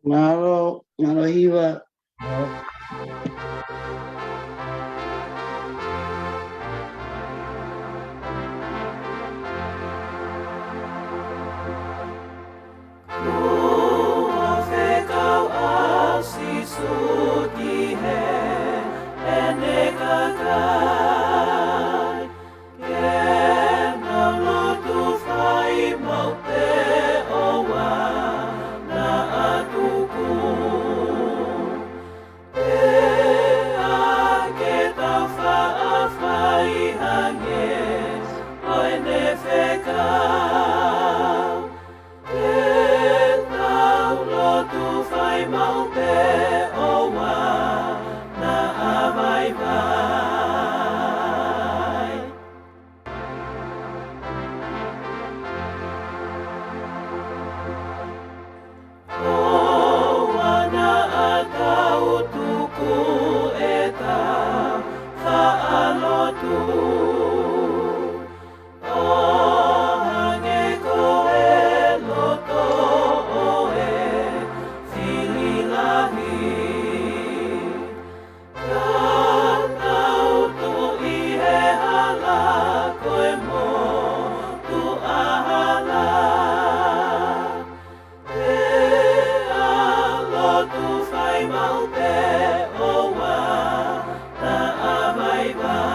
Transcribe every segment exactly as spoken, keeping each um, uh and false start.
Mālō, mālō Hiva. Kuo fekau ʻa Sīsū ki heʻene kakai, ke nau lotu fai maʻu pē ʻo ua naʻa tuku. Pea ke tau faʻa fai hangē ko ʻene fekau, ke tau lotu fai maʻu pē ʻo ua naʻa vaivai. ʻOua naʻa tau tuku ʻetau faʻa lotu ʻo hangē ko e loto ʻo e fili lahi, ka tau tuʻu ʻi he hala ko e motuʻa hala. Pea lotu fai maʻu pē ʻo ua naʻa vaivai.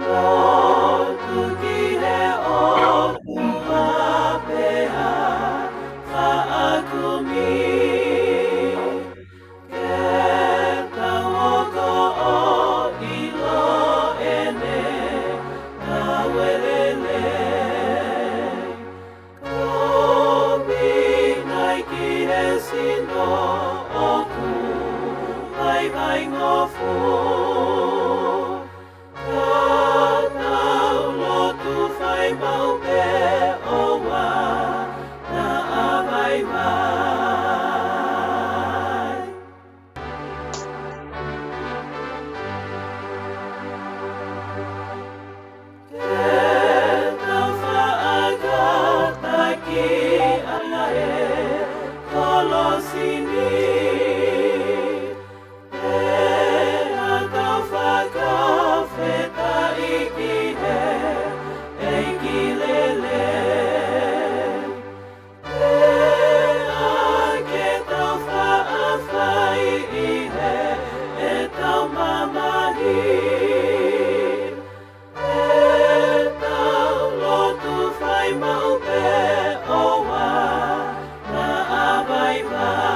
Lotu ki he ʻOtua pea faʻa kumi, ke tau hoko ʻo ʻilo ʻene ngāue lelei. Kumi nai ki he sino ʻoku vaivai ngofu, ka tau lotu fai maʻu pē ʻo ua naʻa vaivai. Ke tau faʻa kātaki ʻa e kolosi ni, pea tau fakafetaʻi ki he ʻEiki lelei. Pea ke tau faʻa fai ʻi heʻetau mamahi, ke tau lotu fai maʻu pē ʻo ua naʻa vaivai.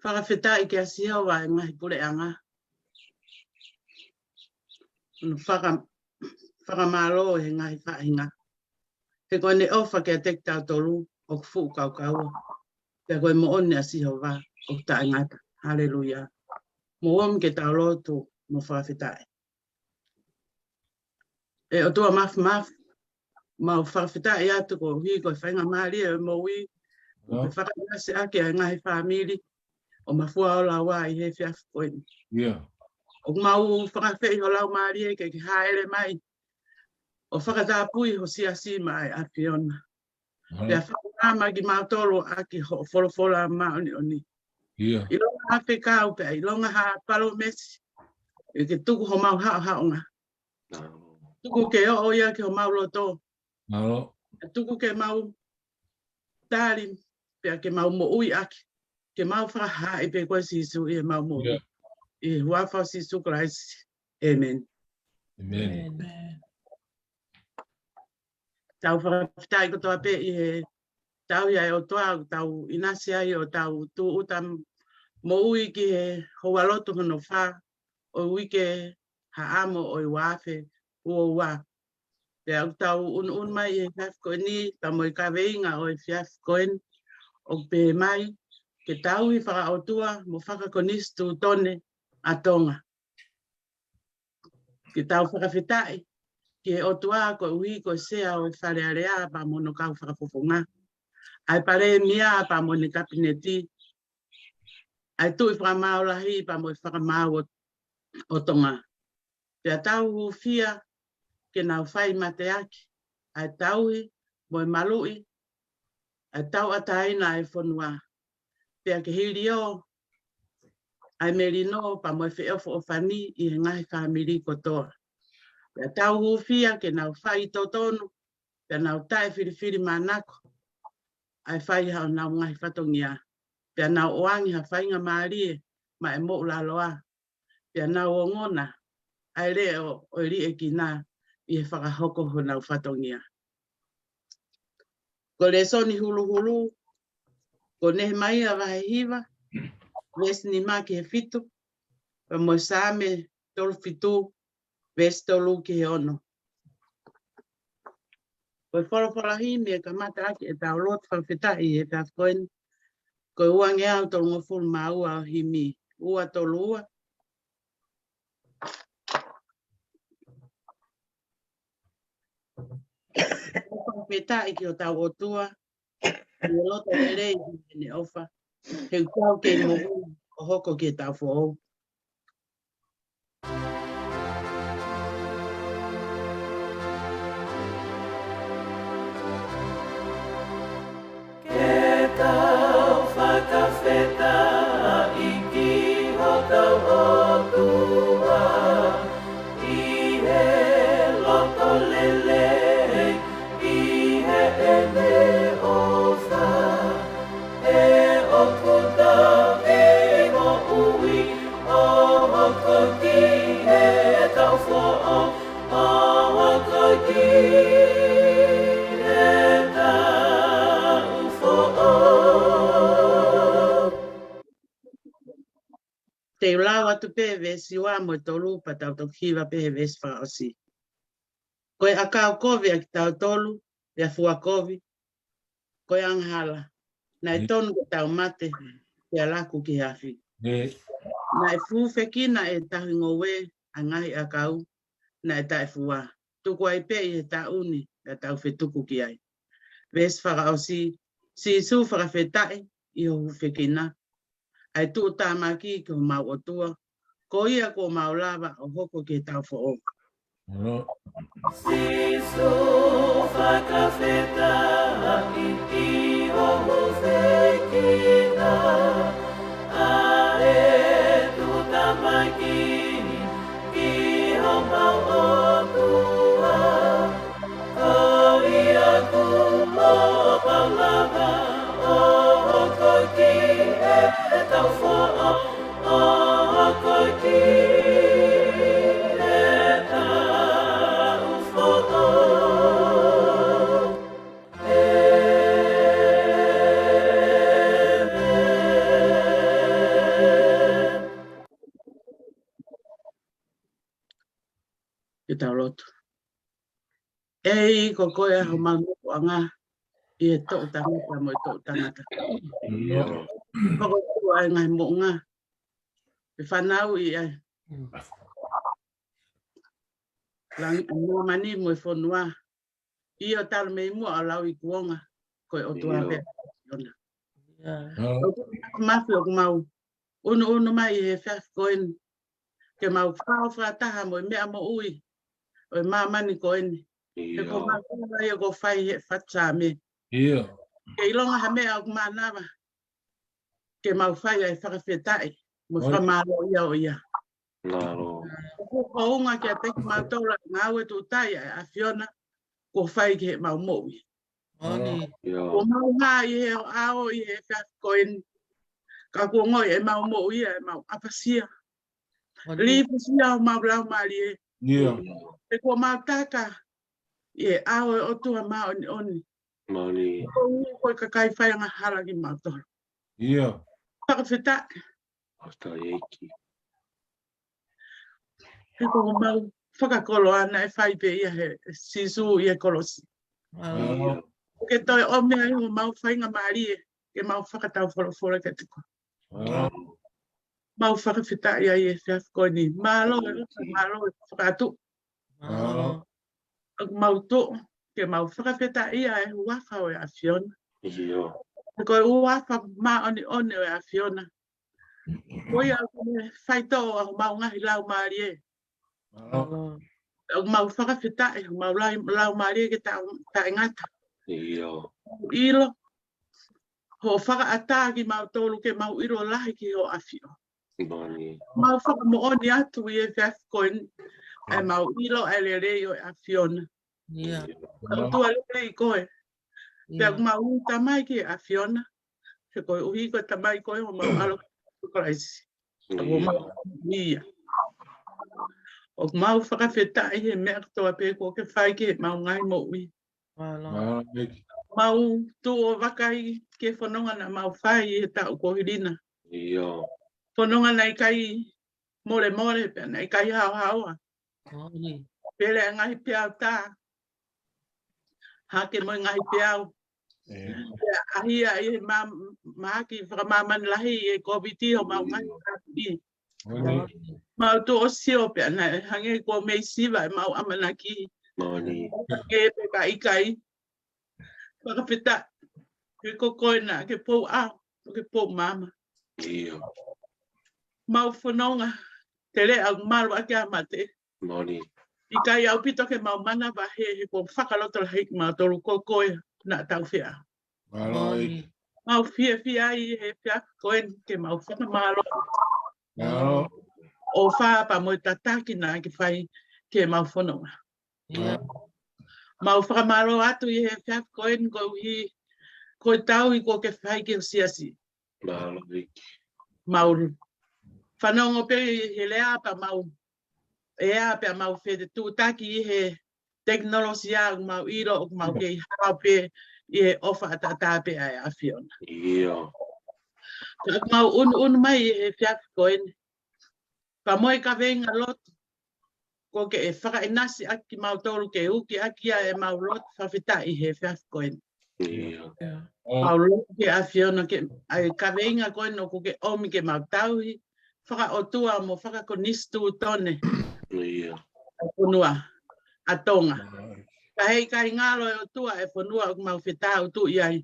Fakafetaʻi kia Sihova ʻe ngaahi puleʻanga. Hono faka-, fakamālō ʻe he ngaahi faʻahinga. He ko ʻene ʻofa kiate kitautolu ʻoku fuʻu kaukaua. Pea ko e moʻoni ʻa Sihova ʻoku taʻengata. Haleluia. Mou omi ke tau lotu mo fakafetaʻi. ʻE ʻOtua Mafimafi, mau fakafetaʻi atu koeʻuhi ko e faingamālie ʻo e moʻui, ʻoku ke fakaʻinasi ʻaki ʻa e ngaahi fāmili ʻo Mafua Ola Ua ʻi he efiafi ko eni. ʻOku mau fakaafeʻi ho Laumālie ke ke hāʻele mai ʻo fakatapui ho siasi maʻa e ʻAfiona. Pea fakaʻaongaʻi kimautolu ʻaki hoʻo folofola māʻoniʻoni. ʻIlonga ha fekau pea ʻilonga ha palōmesi, ʻe ke tuku homau haʻohaʻonga. Tuku ke ʻoʻo ia ki homau loto. ʻE tuku ke mau tali, pea ke mau moʻui ʻaki, ke mau fakahaaʻi pē koe Sīsū ʻi heʻemau moʻui. ʻI he huafa ʻo Sīsū Kalaisi. ʻĒmeni. Tau fakafetaʻi kotoa pē ʻi he tauhi ʻa e ʻOtua ʻoku tau ʻinasi ai ʻo tau tūʻuta moʻui ki he houa lotu hono fā ʻo e uike haʻamo ʻo e ua afe ua ua. Pea ʻoku tau ʻunuʻunu mai ʻi he efiafi ko eni, pea mo e kaveinga ʻo e efiafi ko eni, ʻoku pehē mai, ke tauhi fakaʻotua mo fakakonisitūtone ʻa Tonga. Ke tau fakafetaʻi ki he ʻOtua koeʻuhi ko e Sea ʻo e Fale Alea pea mo hono kau fakafofonga, ʻa e Palēmia pea mo ʻene Kapineti, ʻa e Tuʻi Fakamaau Lahi pea mo e Fakamaau ʻo, ʻo Tonga. Pea tau hūfia ke nau fai mateaki ʻa e tauhi mo e maluʻi ʻa e tauʻatāina ʻa e fonua. Pea ke hiliō ʻa e melino pea mo e feʻofoʻofani ʻi he ngaahi fāmili kotoa. Pea tau hūfia ke nau fai totonu, pea nau taʻefilifilimānako ʻa e fai haʻanau ngaahi fatongia. Pea nau ʻoange ha faingamālie maʻa e moʻulaloa. Pea nau ongona ʻa e leʻo ʻo e liʻekina ʻi he fakahoko honau fatongia. Ko e lēsoni huluhulu, ko Nehemaia vahe hiva, veesi nima ki he fitu, pea mo e Saame tolu fitu, veesi tolu ki he ono. Ko e folofola himi ʻe kamata ʻaki ʻetau lotu fakafetaʻi ʻi he efiafi ko eni, ko e uangeau tolungofulu mā ua ʻo e himi, ua tolu ua. Fakafetaʻi ki hotau ʻOtua, ʻi he loto lelei ʻi heʻene ʻofa, he ʻoku tau kei moʻui ʻo hoko ki heʻetau foʻou. Ke tau fakafetaʻi ki hotau ʻOtua ʻi he loto lelei, ʻi heʻene ʻofa, he ʻoku tau kei moʻui ʻo hoko ki heʻetau foʻou, ʻo hoko ki heʻetau foʻou. Te u lau atu pē veesi ua mo e tolu pea tau toki hiva pē he veesi fakaʻosi. Ko e ʻakau kovi ʻa kitautolu, pea fua kovi, ko e angahala. Naʻe tonu ke tau mate, pea laku ki he afi. Naʻe hufekina ʻe he tauhi ngoue ʻa e ngaahi ʻakau naʻe taʻefua. Tuku ai pē ʻi he taʻu ni, pea tau fetuku ki ai. Veesi fakaʻosi, Sīsū fakafetaʻi ʻi ho hufekina ʻa e tuʻutāmaki ki homau ʻOtua, ko ia kuo mau lava ʻo hoko ki heʻetau foʻou. Sīsū fakafetaʻi ʻi ho hufekina ʻa e tuʻutāmaki ki homau ʻOtua. Ko ia kuo mau lava ʻo hoko ki heʻetau foʻou, ʻo hoko ki heʻetau foʻou. ʻĒmeni. Ke tau lotu. ʻEiki, ko koe ʻa homau nofoʻanga ʻi he toʻu tangata mo e toʻu tangata. Ko koe ʻa e ngaahi moʻunga ʻe fanauʻi ai langi, māmani mo e fonua. ʻIo, talu mei muʻa ʻo lauikuonga, ko koe ʻOtua pē ʻa e ʻAfiona. ʻOku mau, ʻunuʻunu mai he efiafi ko eni ke mau fao fakataha mo e meʻa moʻui ʻo e māmani ko eni. He ko mau ʻai ʻoku fai he fatu Saame. Ke ʻilonga ha meʻa ʻoku mānava, ke mau fai ai fakafetaʻi mo fakamālō ia ʻo ia. ʻOku hounga kiate kimautolu ʻa e ngāue tuʻutai ʻa e ʻAfiona kuo fai ki heʻemau moʻui. Kuo mau hā ʻi he ʻao ʻi he efiafi ko eni, ka kuo ongoʻi ʻemau moʻui ʻa ʻemau ʻapasia. Lifusia homau laumālie. He kuo mau taka ʻi he ʻao ʻo e ʻOtua māʻoniʻoni. Ko e kakai faiangahala kimautolu. Fakafetaʻi. He ko homau fakakoloa naʻe fai pē ia he Sīsū ʻi he kolosi. Ke toe ʻomi ai homau faingamālie ke mau fakataufolofola kiate koe. Mau fakafetaʻi ai he efiafi ko eni. Mālō e ʻofa, mālō e fakatuʻu. ʻOku mau tuʻu ke mau fakafetaʻi ʻa e huafa ʻo e ʻAfiona. He ko e huafa māʻoniʻoni ʻo e ʻAfiona. Ko ia ʻoku ne faitoʻo ʻa homau ngaahi laumālie. ʻOku mau fakafetaʻi homau lau, laumālie ke taʻengata. ʻIlo hoʻo fakaʻatā kimautolu ke mau ʻilo lahi ki hoʻo ʻAfio. Mau fakamoʻoni atu ʻi he efiafi ko eni ʻa ʻemau ʻilo ʻa e lelei ʻo e ʻAfiona. ʻOtua lelei koe. Pea ʻoku mau ui Tamai ki he ʻAfiona. He koeʻuhi ko e Tamai koe ʻo mau ʻAlo ko Kalaisi. ʻOku mau fakafetaʻi he meʻa kotoa pē kuo ke fai ki heʻemau ngaahi moʻui. Mau tuʻu ʻo vakai ki he fononga naʻa mau fai he taʻu kuo hilí na. Fononga naʻe ʻikai molemole pea naʻe ʻikai haohaoa. Pele ʻa e ngaahi peau tā hake mo e ngaahi peau. Pea ʻahiʻahi ʻi he mahaki fakamāmani lahi ʻi he Kōviti homau ngaahi kāpui. Mau tuʻu ʻo sio pea naʻe hangē kuo mei siva ʻemau ʻamanaki. Ke pe ka ʻikai. Fakafetaʻi. He ko koe naʻa ke pou ʻao, ke pou maama. Mau fononga, te lea ʻoku malu ʻaki ʻa mate. ʻIkai ʻaupito ke mau manavahē he kuo fakalotolahiʻi kimautolu ko koe naʻa tau fea. Mau fiefia ai he efiafi ko eni ke mau fakamālō. ʻOfa pea mo e tataki naʻa ke fai ki heʻemau fononga. Mau fakamālō atu ʻi he efiafi ko eni koeʻuhi ko e tauhi kuo ke fai ki ho siasi. Mau fanongo pē he lea pea mau ʻea pea mau fetuʻutaki ʻi he tekinolosia ʻoku mau ʻilo ʻoku mau kei hao pē ʻi he ʻofa ʻataʻatā pē ʻa e ʻAfiona. Ka ʻoku mau ʻunuʻunu mai ʻi he efiafi ko eni pea mo e kaveinga lotu kuo ke fakaʻinasi ʻaki kimautolu ke uki ʻaki ʻa ʻemau lotu fakafetaʻi he efiafi ko eni. Mau lotu ki he ʻAfiona ke ʻa e kaveinga ko eni ʻoku ke ʻomi ke mau tauhi fakaʻotua mo fakakonisitūtone ʻa e fonua ʻa Tonga. Ka heʻikai ngalo e ʻOtua e fonua ʻoku mau fetāutuʻi ai.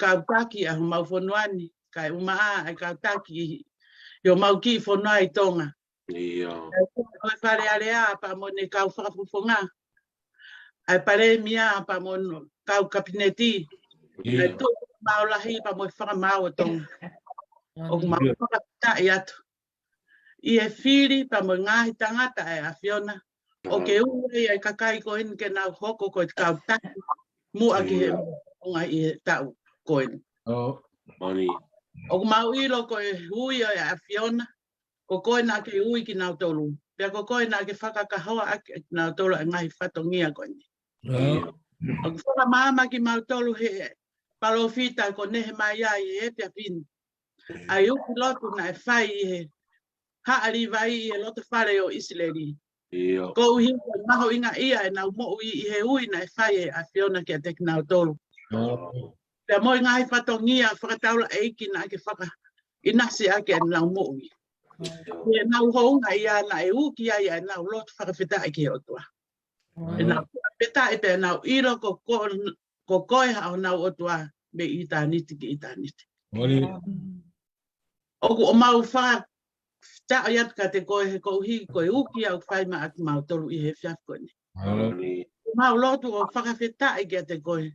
Kāutaki ʻa homau fonua ni, kae ʻumaʻā ʻa e kāutaki ʻi homau kiʻi fonua ʻi Tonga. ʻA e Fale Alea pea mo ʻene kau fakafofonga. ʻA e Palēmia pea mo ʻene kau Kapineti. ʻA e Tuʻi Maau Lahi pea mo e Fakamaau ʻo Tonga. ʻOku mau fakafetaʻi atu ʻi he fili pea mo e ngaahi tangata ʻa e ʻAfiona. ʻO ke ui ai ʻa e kakai ko eni ke nau hoko ko e kau taki muʻa ki he ʻOtua ʻi he taʻu ko eni. ʻOku mau ʻilo ko e ui ʻo e ʻAfiona, ko koe naʻa ke ui kinautolu. Pea ko koe naʻa ke fakakahoa ʻaki kinautolu ʻa e ngaahi fatongia ko eni. ʻOku fakamaama kimautolu he palōfita ko Nehemaia ʻi he efiafi ni. ʻA e uki lotu naʻe fai ʻi he haʻa Līvai ʻi he loto fale ʻo ʻIsileli. Koeʻuhi ko e mahuʻingaʻia ʻenau moʻui ʻi he ui naʻe fai ʻe he ʻAfiona kiate kinautolu. Pea mo e ngaahi fatongia fakataulaʻeiki naʻa ke fakaʻinasi ʻaki ʻenau moʻui. Pea ʻenau houngaʻia naʻe ui ki ai ʻenau lotu fakafetaʻi ki he ʻOtua. ʻEnau fakafetaʻi pea ʻenau ʻilo ko, ko, ko koe ʻa honau ʻOtua mei ʻitāniti ki ʻitāniti. ʻOku ʻomau fakataʻo atu kiate koe he koeʻuhi ko e uki ʻoku fai maʻa kimautolu ʻi he efiafi ko eni. ʻOku mau lotu ʻo fakafetaʻi kiate koe.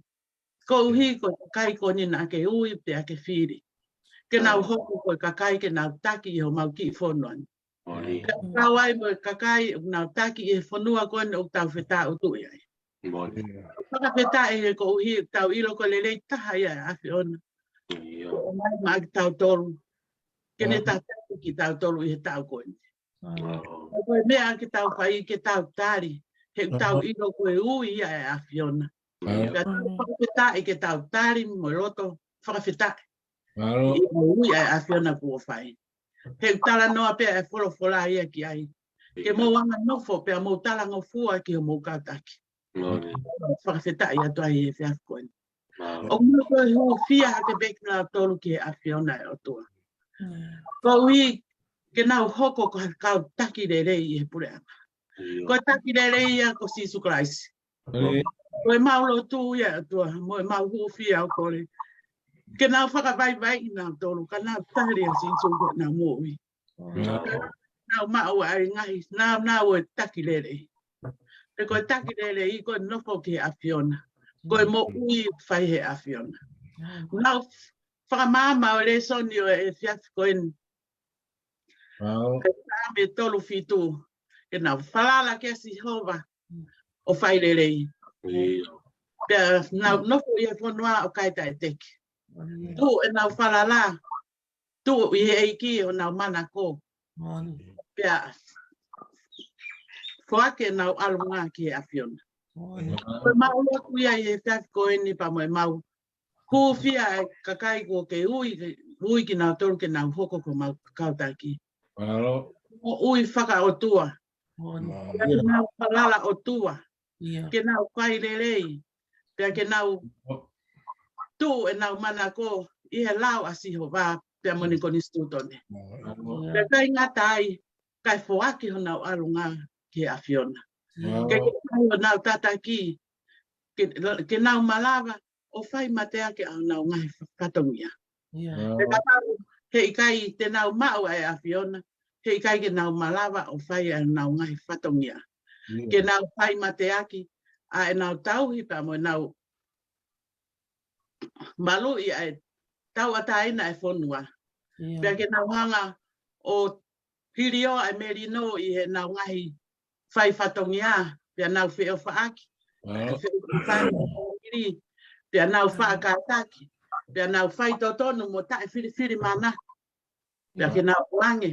Koeʻuhi ko e kakai ko eni naʻa ke ui pea ke fili. Ke nau hoko ko e kakai ke nau taki ʻi homau kiʻi fonua ni. Pea kau ai mo e kakai ʻoku nau taki ʻi he fonua ko eni ʻoku tau fetaʻutuʻi ai. Fakafetaʻi he koeʻuhi ʻoku tau ʻilo ko e lelei taha ia ʻa e ʻAfiona. ʻOmai maʻa kitautolu. Ke ne tataki kitautolu ʻi he taʻu ko eni. Ko e meʻa ke tau fai ke tau tali. He ʻoku tau ʻilo ko e ui ia ʻa e ʻAfiona. Pea tau fakafetaʻi ke tau tali mo e loto fakafetaʻi. ʻI he ui ʻa e ʻAfiona kuo fai. He ʻoku talanoa pea ʻe folofola ia ki ai. Ke mou anganofo pea mou talangofua ki homou kau taki. Fakafetaʻi atu ai he efiafi ko eni. ʻOku mau toe hūfia hake pē kinautolu ki he ʻAfiona ʻe ʻOtua. Koeʻuhi ke nau hoko ko ha kau taki lelei ʻi he puleʻanga. Ko e taki lelei ia ko Sīsū Kalaisi. Ko e mau lotu ia ʻOtua, mo e mau hūfia ʻo kole. Ke nau fakavaivai kinautolu, ka nau tali ʻa Sīsū ko ʻenau moʻui. Nau maʻu ai ngaahi, nau, nau e taki lelei. He ko e taki lelei, ko e nofo ki he ʻAfiona. Ko e moʻui fai he ʻAfiona. Nau fakamaama ʻo e lēsoni ʻo e efiafi ko eni. Ko e Saame tolu fitu. Ke nau falala kia Sihova ʻo fai lelei. Pea nau nofo ʻi he fonua ʻoku ʻikai taʻeteki. Tuʻu ʻenau falala, tuʻu ʻi he ʻEiki ʻo nau manako. Pea foaki ʻenau ʻalunga ki he ʻAfiona. Ko e mau lotu ia ʻi he efiafi ko eni pea mo e mau hūfia ʻa e kakai kuo ke ui, ui kinautolu ke nau hoko ko homau kau taki. Moʻui fakaʻotua. Pea ke nau falala ʻOtua. Ke nau kai lelei. Pea ke nau tuʻu ʻenau manako ʻi he lao ʻa Sihova pea mo ʻene konisitūtone. Pea ʻikai ngata ai, kae foaki honau ʻalunga ki he ʻAfiona. Ke ke kai honau tataki, ke, ke nau malava ʻo fai mateaki ʻa honau ngaahi fa-, fatongia. He kapau he ʻikai te nau maʻu ʻa e ʻAfiona, he ʻikai ke nau malava ʻo fai ʻa honau ngaahi fatongia. Ke nau fai mateaki ʻa ʻenau tauhi pea mo ʻenau maluʻi ʻa e tauʻatāina ʻa e fonua. Pea ke nau hanga ʻo hilio ʻa e melino ʻi heʻenau ngaahi fai fatongia, pea nau feʻofaʻaki. Feʻofaʻaki, pea nau faʻa kātaki, pea nau fai totonu mo taʻefilifilimānako. Pea ke nau ʻoange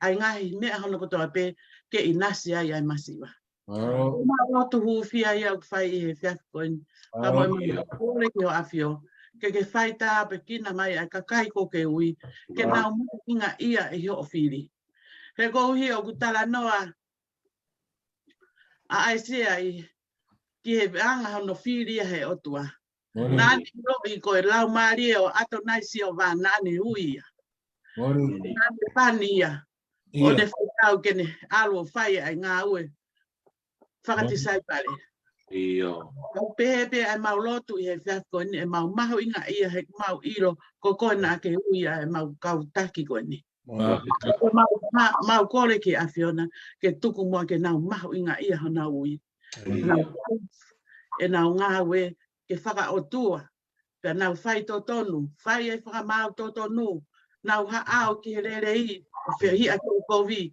ʻa e ngaahi meʻa hono kotoa pē ke ʻinasi ai ʻa e masiva. Mau lotu hūfia ia ʻoku fai ʻi he efiafi ko eni. Ka mo e mau kole ki ho ʻAfio. Ke ke fai tāpuekina mai ʻa e kakai kuo ke ui. Ke nau mahuʻingaʻia ʻi hoʻo fili. He koeʻuhi ʻoku talanoa ʻa ʻAisea ʻi, ki he anga hono fili ʻa e ʻOtua. Naʻa ne ʻiloʻi ko e laumālie ʻo ʻAtonai Sihova naʻa ne ui ia. Naʻa ne pani ia. ʻO ne fekau ke ne ʻalu ʻo fai ʻa e ngāue fakatisaipale. ʻOku pehē pē ʻa e mau lotu ʻi he efiafi ko eni ʻe mau mahuʻingaʻia he mau ʻilo ko koe naʻa ke ui ʻa e mau kau taki ko eni. Ko mau, ma-, mau kole ki he ʻAfiona, ke tuku muʻa ke nau mahuʻingaʻia honau ui. Nau, ʻenau ngāue, ke fakaʻotua. Pea nau fai totonu, fai e fakamaau totonu. Nau haʻao ki he lelei, ʻo fehiʻa ki he kovi.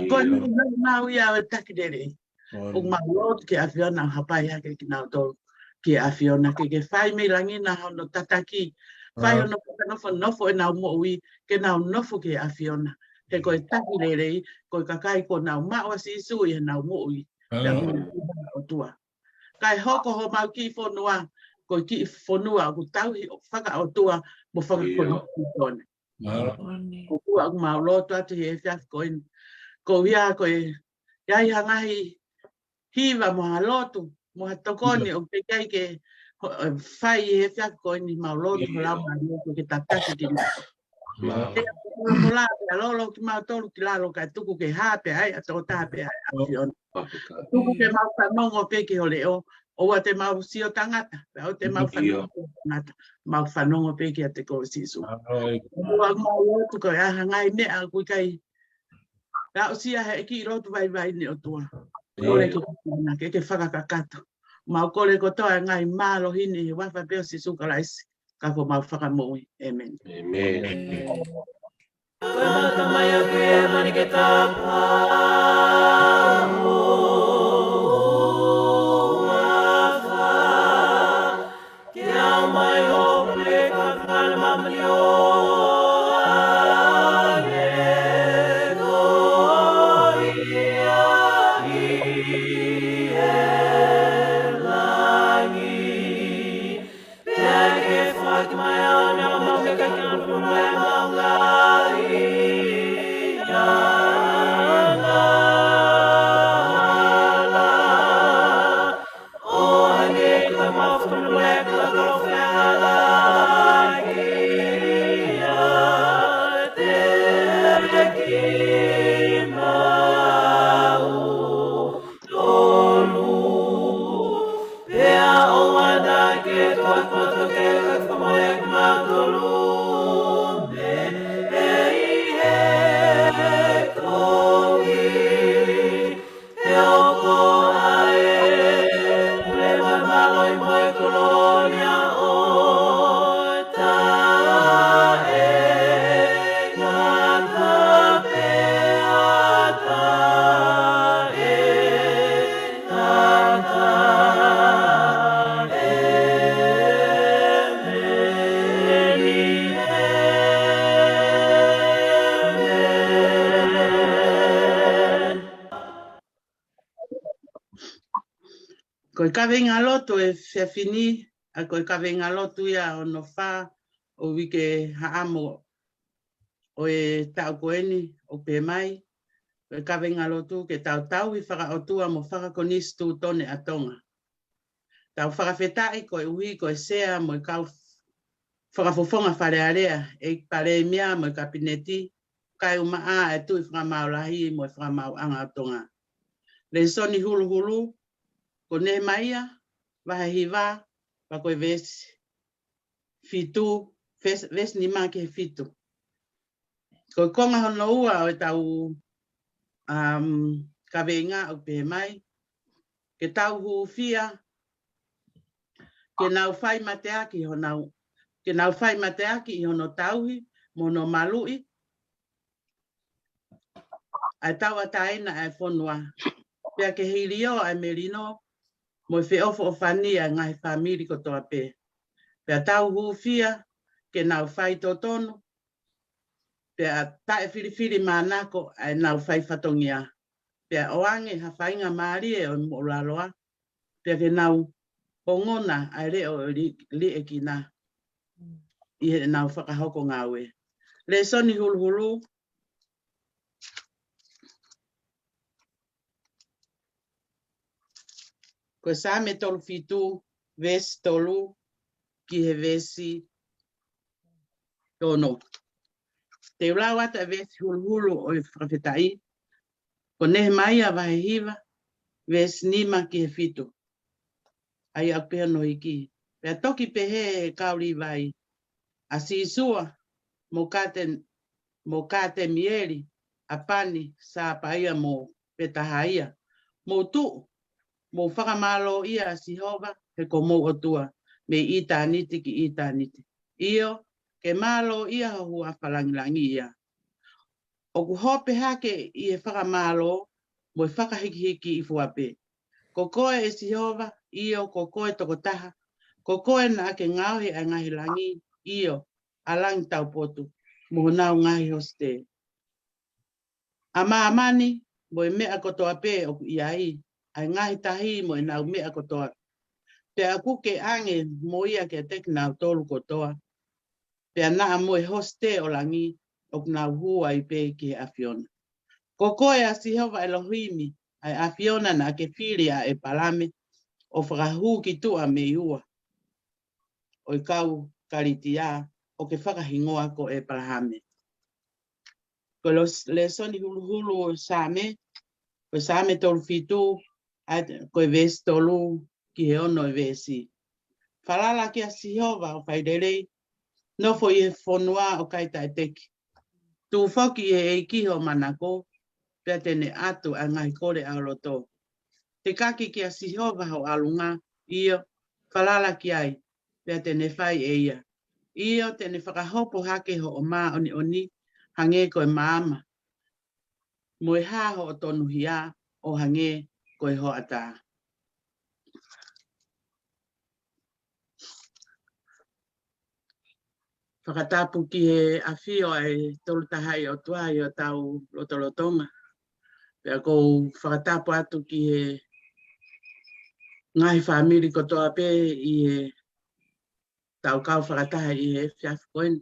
Ko e nau, nau ia ʻo e taki lelei. ʻOku mau lotu ki he ʻAfiona ʻo hapai hake kinautolu ki he ʻAfiona ke ke fai mei langi na hono tataki. Fai hono fakanofonofo ʻenau moʻui ke nau nofo ki he ʻAfiona. He ko e taki lelei, ko e kakai kuo nau maʻu ʻa Sīsū ʻi heʻenau moʻui. Pea mo e ʻOtua. Kae hoko homau kiʻi fonua, ko e kiʻi fonua ʻoku tauhi ʻo fakaʻotua mo fakakonisitūtone. ʻOku mau lotu atu ʻi he efiafi ko eni. Ko ia ko e ʻI ai ha ngaahi hiva mo ha lotu, mo ha tokoni ʻoku teʻeki ai ke ho-, ʻe, fai he efiafi ko eni, mau lotu, ʻio, ho lau mau lotu ke tataki ki Mālō. Te ʻoua ʻe lolo kimautolu ki lalo kae tuku ke hā pē ai ʻa e tokotaha pē ʻa e ʻAfiona. Tuku ke mau fanongo pē ki ho leʻo, ʻoua te mau sio tangata, pea ʻoua te mau fanongo tangata, mau fanongo pē kiate koe Sīsū. ʻOua mau lotu ko e ʻaho ngaahi meʻa ʻoku ʻikai aʻusia he ʻEiki ʻi lotu vaivai ni ʻOtua. Kole ke ke, ke fakakakato. Mau kole kotoa e ngaahi mālohi ni he huafa pē ʻo Sīsū Kalaisi, ka ko homau Fakamoʻui. ʻĒmeni. Ko e kaveinga lotu ʻo e efiafi ni, ʻa ia ko e kaveinga lotu ia hono fā ʻo e uike haʻamo ʻo e taʻu ko eni ʻoku pehē mai, ko e kaveinga lotu: Ke tau tauhi fakaʻotua mo fakakonisitūtone ʻa Tonga. Tau fakafetaʻi koeʻuhi ko e Sea mo e kau fakafofonga Fale Alea, ʻEiki Palēmia mo e Kapineti, kae ʻumaʻā e Tuʻi Fakamaau Lahi mo e Fakamaauʻanga ʻo Tonga. Lēsoni huluhulu, ko Nehemaia vahe hiva, pea ko e veesi fitu, veesi, veesi nima ki he fitu. Ko e konga hono ua ʻo ʻetau, um, kaveinga ʻoku pehē mai: Ke tau hūfia, ke nau fai mateaki honau, ke nau fai mateaki ʻi hono tauhi mo hono maluʻi ʻa e tauʻatāina ʻa e fonua, pea ke hilio ʻa e melino mo e feʻofoʻofani ʻa e ngaahi fāmili kotoa pē. Pea tau hūfia ke nau fai totonu, pea taʻefilifilimānako ʻa ʻenau fai fatongia. Pea ʻoange ha faingamālie ʻo e moʻulaloa, pea ke nau ongona ʻa e leʻo ʻo e li-, liʻekina ʻi heʻenau fakahoko ngāue. Lēsoni huluhulu, ko e Saame tolu fitu, veesi tolu ki he veesi ono. Te u lau atu e veesi huluhulu ʻo e fakafetaʻi. Ko Nehemaia vahe hiva, veesi nima ki he fitu. ʻA ia ʻoku pehē hono hiki: Pea toki pehē ʻe he kau Līvai, ʻa Sīsua, mo Kāte-, mo Kātemieli, ʻa Pani, Sāpaia mo Petahaia, mou tuʻu, mou fakamālōʻia ʻa Sihova, he ko homou ʻOtua, mei ʻitāniti ki ʻitāniti. ʻIo, ke mālōʻia ho huafa langilangiʻia. ʻOku hope hake ʻi he fakamālō mo e fakahikihiki ʻi fua pē. Ko koe ʻe Sihova, ʻio, ko koe tokotaha, ko koe naʻa ke ngaohi ʻa e ngaahi langi, ʻio, ʻa langi taupotu, mo honau ngaahi hosite. ʻA māmani mo e meʻa kotoa pē ʻoku ʻi ai, ʻa e ngaahi tahi mo ʻenau meʻa kotoa. Pea ʻoku ke ʻange mo ia kiate kinautolu kotoa, pea naʻa mo e hosite ʻo langi ʻoku nau hū ai pē ki he ʻAfiona. Ko koe ʻa Sihova ʻElohimi, ʻa e ʻAfiona naʻa ke fili ʻa ʻEpalame, ʻo fakahū ki tuʻa mei ua ʻo e kau Kalitia, ʻo ke fakahingoa ko ʻEpalame. Ko e los-, lēsoni huluhulu ʻo e Saame, ko e Saame tolu fitu, ʻa e, ko e veesi tolu ki he ono ʻo e veesi. Falala kia Sihova ʻo fai lelei, nofo ʻi he fonua ʻo kai taʻeteki. Tuʻu foki ʻi he ʻEiki hoʻo manako, pea te ne ʻatu ʻa e ngaahi kole ʻa ho loto. Tekaki kia Sihova ho ʻalunga, ʻio, falala ki ai, pea te ne fai ʻe ia. ʻIo, te ne fakahopo hake hoʻo māʻoniʻoni hangē ko e maama, mo e hā hoʻo tonuhia ʻo hangē ko e hoʻatā. Fakatapu ki he ʻafio ʻa e Tolu Tahaʻi ʻOtua ʻi hotau lotolotonga. Pea ʻoku ou fakatapu atu ki he ngaahi fāmili kotoa pē ʻi heʻetau kau fakataha ʻi he efiafi ko eni.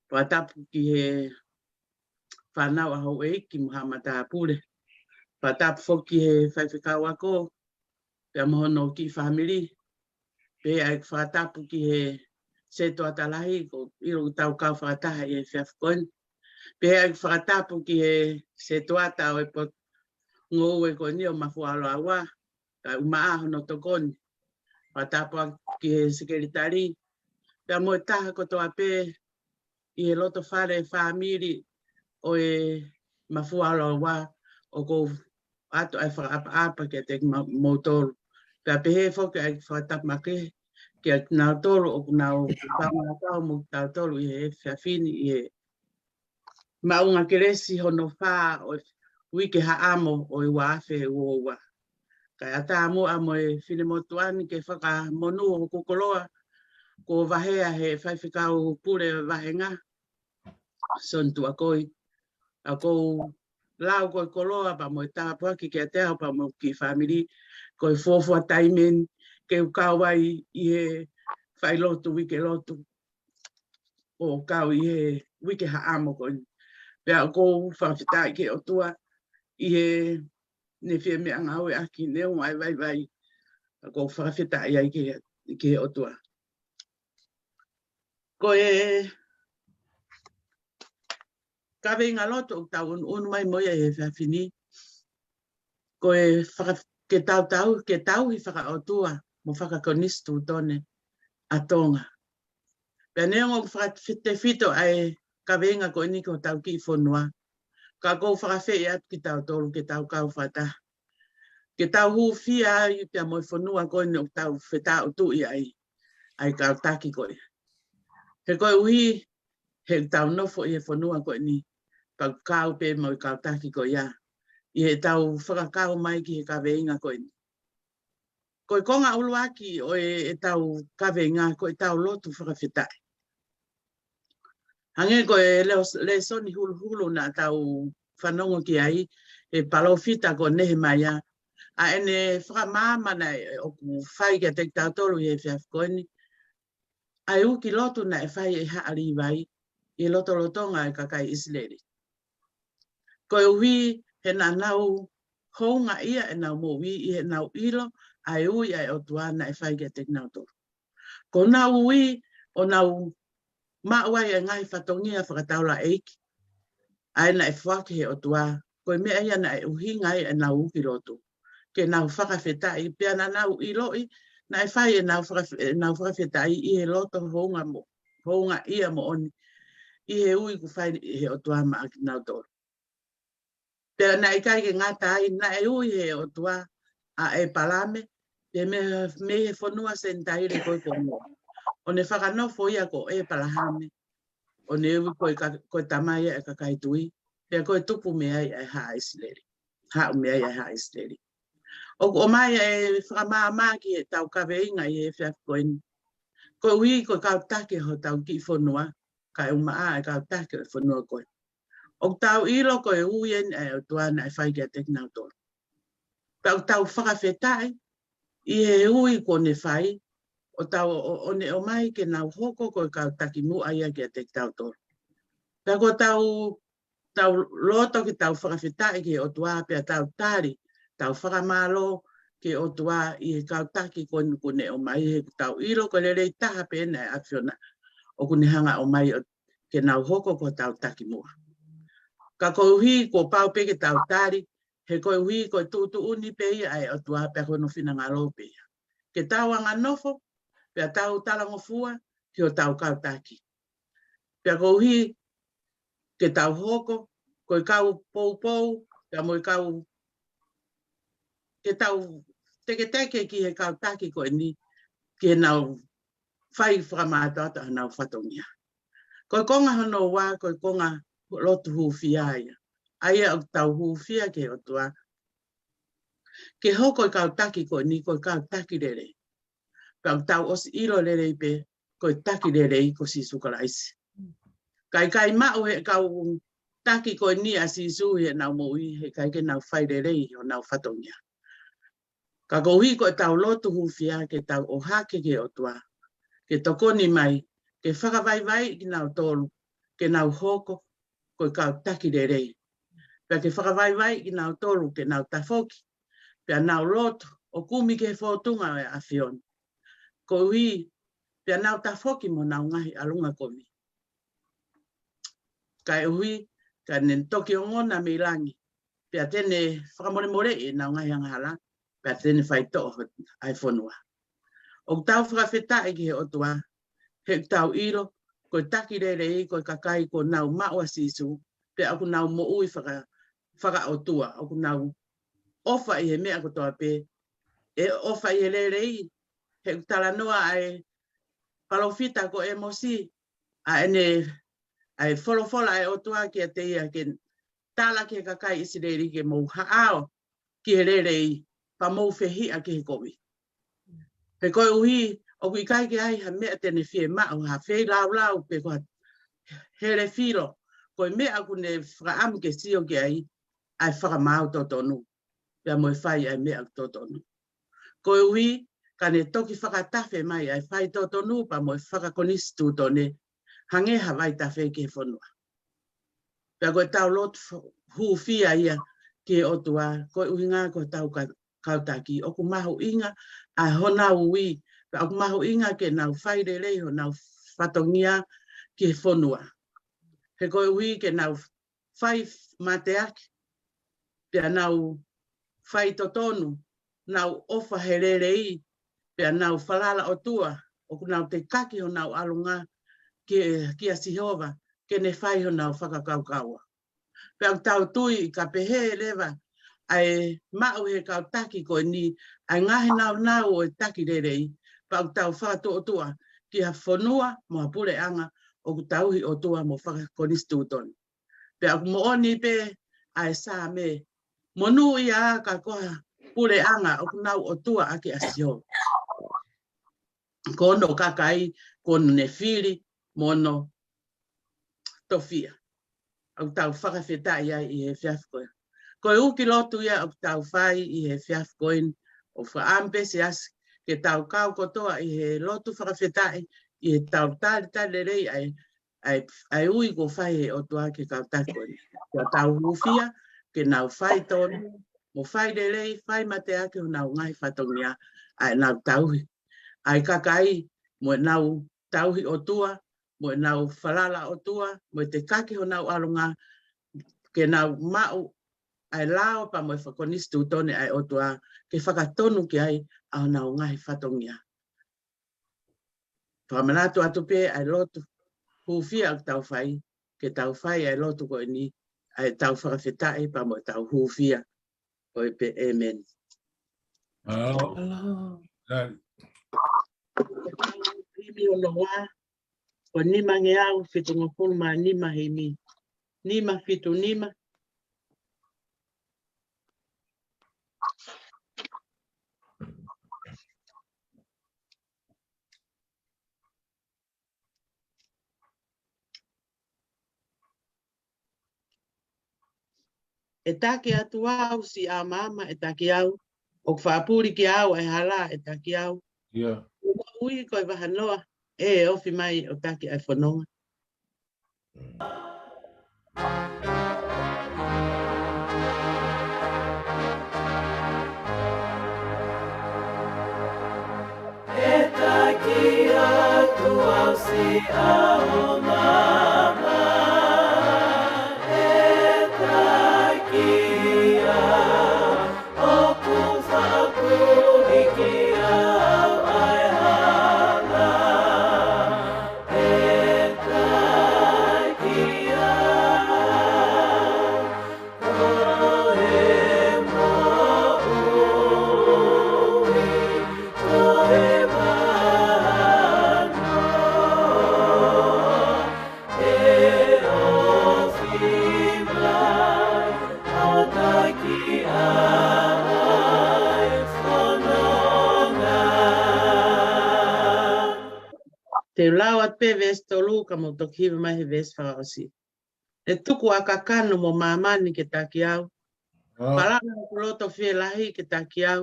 Fakatapu ki he fānau ʻa houʻeiki mo haʻa matāpule. Fakatapu foki ki he faifekau ako, pea mo hono kiʻi fāmili. Pea ʻai fakatapu ki he setuata lahi, ʻoku ʻilo ʻoku tau kau fakataha ʻi he efiafi ko eni. Pea ʻai fakatapu ki he setuata ʻo e potungāue ko eni ʻo Mafualoaua, kae ʻumaʻā hono tokoni. Fakatapu ki he sekelitali, pea mo e taha kotoa pē ʻi he loto fale fāmili ʻo e Mafualoaua, ʻoku ou ʻatu ʻa e fakaʻapaʻapa kiate kimoutolu. Pea pehē foki ʻa e fakatapu makehe kiate kinautolu ʻoku nau fakamatala mo kitautolu ʻi he efiafi ni ʻi he maʻunga kelesi hono fā ʻo e uike haʻamo ʻo e ua afe ua ua. Kae ʻatā muʻa mo e finemotuʻa ni ke fakamonū hoku koloa, kuo vaheʻi ʻe he faifekau pule vāhenga, Soni Tuʻakoi. ʻOku ou lau ko e koloa pea mo e tāpuaki kiate au pea mo e kiʻi fāmili, ko e fuofua taimi eni ke u kau ai ʻi he failotu uike lotu ʻo kau ʻi he uike haʻamo ko eni. Pea ʻoku ou fakafetaʻi ki he ʻOtua ʻi heʻene fie meʻangāueʻaki neongo ʻa e vaivai. ʻOku ou fakafetaʻi ai ki he, ki he ʻOtua. Ko e kaveinga lotu ʻoku tau ʻunuʻunu mai mo ia ʻi he efiafi ni, ko e faka-, ke tau tau, ke tauhi fakaʻotua mo fakakonisitūtone ʻa Tonga. Pea neongo ʻoku fakatefito ʻa e kaveinga ko eni ki hotau kiʻi fonua, ka ʻoku ou fakaafeʻi atu kitautolu ke tau kau fakataha, ke tau hūfia ai pea mo e fonua ko eni ʻoku tau fetāʻutuʻi ai, ʻa e kau taki ko ia. He koeʻuhi he ʻoku tau nofo ʻi he fonua ko eni, pea ʻoku kau pē mo e kau taki ko ia ʻi heʻetau fakakau mai ki he kaveinga ko eni. Ko e konga ʻuluaki ʻo e, ʻetau kaveinga ko ʻetau lotu fakafetaʻi. Hangē ko e leo-, lēsoni huluhulu naʻa tau fanongo ki ai, ʻe he palōfita ko Nehemaia, ʻa ʻene fakamaama naʻe ʻoku fai kiate kitautolu ʻi he efiafi ko eni, ʻa e uki lotu naʻe fai ʻe Haʻa Līvai ʻi he lotolotonga ʻo e kakai ʻIsileli. Koeʻuhi he naʻa nau houngaʻia ʻenau moʻui ʻi heʻenau ʻilo ʻa e ui ʻa e ʻOtua naʻe fai kiate kinautolu. Ko honau ui ʻo nau maʻu ai ʻa e ngaahi fatongia fakataulaʻeiki, ʻa ia naʻe foaki ʻe he ʻOtua, ko e meʻa ia naʻe ʻuhinga ai ʻenau uki lotu, ke nau fakafetaʻi, pea naʻa nau ʻiloʻi naʻe fai ʻenau fakafe-, ʻenau fakafetaʻi ʻi he loto hounga mo-, houngaʻia moʻoni ʻi he ui kuo fai ʻe he ʻOtua maʻa kinautolu. Pea naʻe ʻikai ke ngata ai, naʻe ui ʻe he ʻOtua ʻa ʻEpalame, pea mei, mei he fonua Senitaile ko ē ko Ngoa, ʻo ne fakanofo ia ko ʻEpalahame, ʻo ne ui ko e ka-, ko e tamai ʻa e kakai tui, pea ko e tupu mei ai ʻa e haʻa ʻIsileli. Haʻu mei ai ʻa e haʻa ʻIsileli. ʻOku ʻomai ʻa e fakamaama ki heʻetau kaveinga ʻi he efiafi ko eni. Koeʻuhi ko e kau taki ʻo hotau kiʻi fonua, kae ʻumaʻā ʻa e kau taki ʻo e fonua ko ē. ʻOku tau ʻilo ko e ui eni ʻa e ʻOtua naʻe fai kiate kinautolu. Pea ʻoku tau fakafetaʻi ʻi he ui kuo ne fai, ʻo tau ʻo, ʻo, ʻo ne ʻomai ke nau hoko ko e kau takimuʻa ia kiate kitautolu. Pea ko ʻetau tau loto ke tau fakafetaʻi ki he ʻOtua pea tau tali, tau fakamālō ki he ʻOtua ʻi he kau taki ko eni kuo ne ʻomai, he ʻoku tau ʻilo ko e lelei taha pē ʻena ʻa e ʻAfiona ʻoku ne hanga ʻo ʻomai ʻo ke nau hoko ko hotau taki muʻa. Ka koeʻuhi kuo pau pē ke tau tali, he koeʻuhi ko e tuʻutuʻuni pē ia ʻa e ʻOtua pea ko hono finangalo pē ia ke tau anganofo, pea tau talangofua ki hotau kau taki. Pea koeʻuhi ke tau hoko ko e kau poupou, pea mo e kau, ke tau teketeke ki he kau taki ko eni, ke nau fai fakamātoato ʻa honau fatongia. Ko e konga hono ua, ko e konga lotu hūfia ia. ʻA ia ʻoku tau hūfia ki he ʻOtua ke hoko e kau taki ko eni ko e kau taki lelei. Pea ʻoku tau ʻosi ʻilo lelei pē ko e taki lelei ko Sīsū Kalaisi. Ka ʻikai maʻu he kau taki ko eni ʻa Sīsū ʻi heʻenau moʻui, he ʻikai ke nau fai lelei honau fatongia. Ka koeʻuhi ko ʻetau lotu hūfia ke tau ʻohake ki he ʻOtua ke tokoni mai ke fakavaivaiʻi kinautolu ke nau hoko ko e kau taki lelei. Pea ke fakavaivaiʻi kinautolu ke nau tafoki, pea nau lotu ʻo kumi ki he fōtunga ʻo e ʻAfiona. Koeʻuhi pea nau tafoki mo honau ngaahi ʻalunga kovi. Kaeʻuhi ka ne toki ongona mei langi, pea te ne fakamolemoleʻi ʻenau ngaahi angahala, pea te ne faitoʻo ʻa e fonua. ʻOku tau fakafetaʻi ki he ʻOtua he ʻoku tau ʻilo ko e taki lelei ko e kakai kuo nau maʻu ʻa Sīsū, pea ʻoku nau moʻui faka-, fakaʻotua, ʻoku nau ʻofa ʻi he meʻa kotoa pē. ʻE ʻofa ʻi he lelei, he ʻoku talanoa ʻa e palōfita ko ʻĒmosi, ʻa ʻene, ʻa e folofola ʻa e ʻOtua kiate ia ke tala ki he kakai ʻIsileli ke mou haʻao ki he lelei, pea mou fehiʻa ki he kovi. He koeʻuhi ʻoku ʻikai ke ʻi ai ha meʻa te ne fiemaʻu, ha feilaulau pe ko ha hele filo, ko e meʻa ʻoku ne fakaʻamu ke sio ki ai ʻa e fakamaau totonu, pea mo e fai ʻa e meʻa totonu. Koeʻuhi ka ne toki fakatafe mai ʻa e fai totonu pea mo e fakakonisitūtone, hangē ha vaitafe ki he fonua. Pea ko ʻetau lotu hūfia ia ki he ʻOtua, ko e ʻuhinga ko hotau ka-, kau taki ʻoku mahuʻinga ʻa honau ui, pea ʻoku mahuʻinga ke nau fai lelei honau fatongia ki he fonua. He koeʻuhi ke nau fai mateaki, pea nau fai totonu, nau ʻofa he lelei, pea nau falala ʻOtua, ʻoku nau tekaki honau ʻalunga ki, kia Sihova, ke ne fai honau fakakaukaua. Pea ʻoku tau tui ka pehē leva ʻa e maʻu he kau taki ko eni ʻa e ngaahi nāunau ʻo e taki lelei, pea ʻoku tau fakatuʻotuʻa ki ha fonua mo ha puleʻanga ʻoku tauhi ʻOtua mo fakakonisitūtone. Pea ʻoku moʻoni pē ʻa e Saame, monūʻia ā ka ko ha puleʻanga ʻoku nau ʻOtua ʻaki ʻa Sihova, ko hono kakai kuo ne fili mo hono tofiʻa. ʻOku tau fakafetaʻi ai ʻi he efiafi ko ē. Ko e uki lotu ia ʻoku tau fai ʻi he efiafi ko eni, ʻoku fakaʻamu pē siasi ke tau kau kotoa ʻi he lotu fakafetaʻi ʻi heʻetau talitali lelei ʻa e, ʻa e, ʻa e ui kuo fai he ʻOtua ki he kau taki ko eni. Pea tau hūfia ke nau fai tonu, mo fai lelei, fai mateaki honau ngaahi fatongia ʻa ʻenau tauhi ʻa e kakai, mo ʻenau tauhi ʻOtua, mo ʻenau falala ʻOtua, mo e tekaki honau ʻalunga, ke nau maʻu ʻa e lao pea mo e fakakonisitūtone ʻa e ʻOtua, ke fakatonu ki ai ʻa honau ngaahi fatongia. Fakamanatu atu pē ʻa e lotu hūfia ʻoku tau fai, ke tau fai ʻa e lotu ko eni, ʻa ʻetau fakafetaʻi pea mo ʻetau hūfia, ko e pē ʻēmeni. Himi hono ua, ko e nimangeau fitungofulu mā nima himi. Nima fitu nima. ʻE taki atu au, siʻa maama ʻe taki au, ʻoku fakapuli kiate au ʻa e hala ʻe taki au. Ia. Ko hoʻo ui ko e vahanoa, ʻe ofi mai ʻo taki ʻa e fononga. Te u lau atu pē veesi tolu ka mou toki hiva mai he veesi fakaʻosi. ʻE tuku ʻa e kakano mo māmani ke taki au. Palaʻu ʻa hoku loto fielahi ke taki au.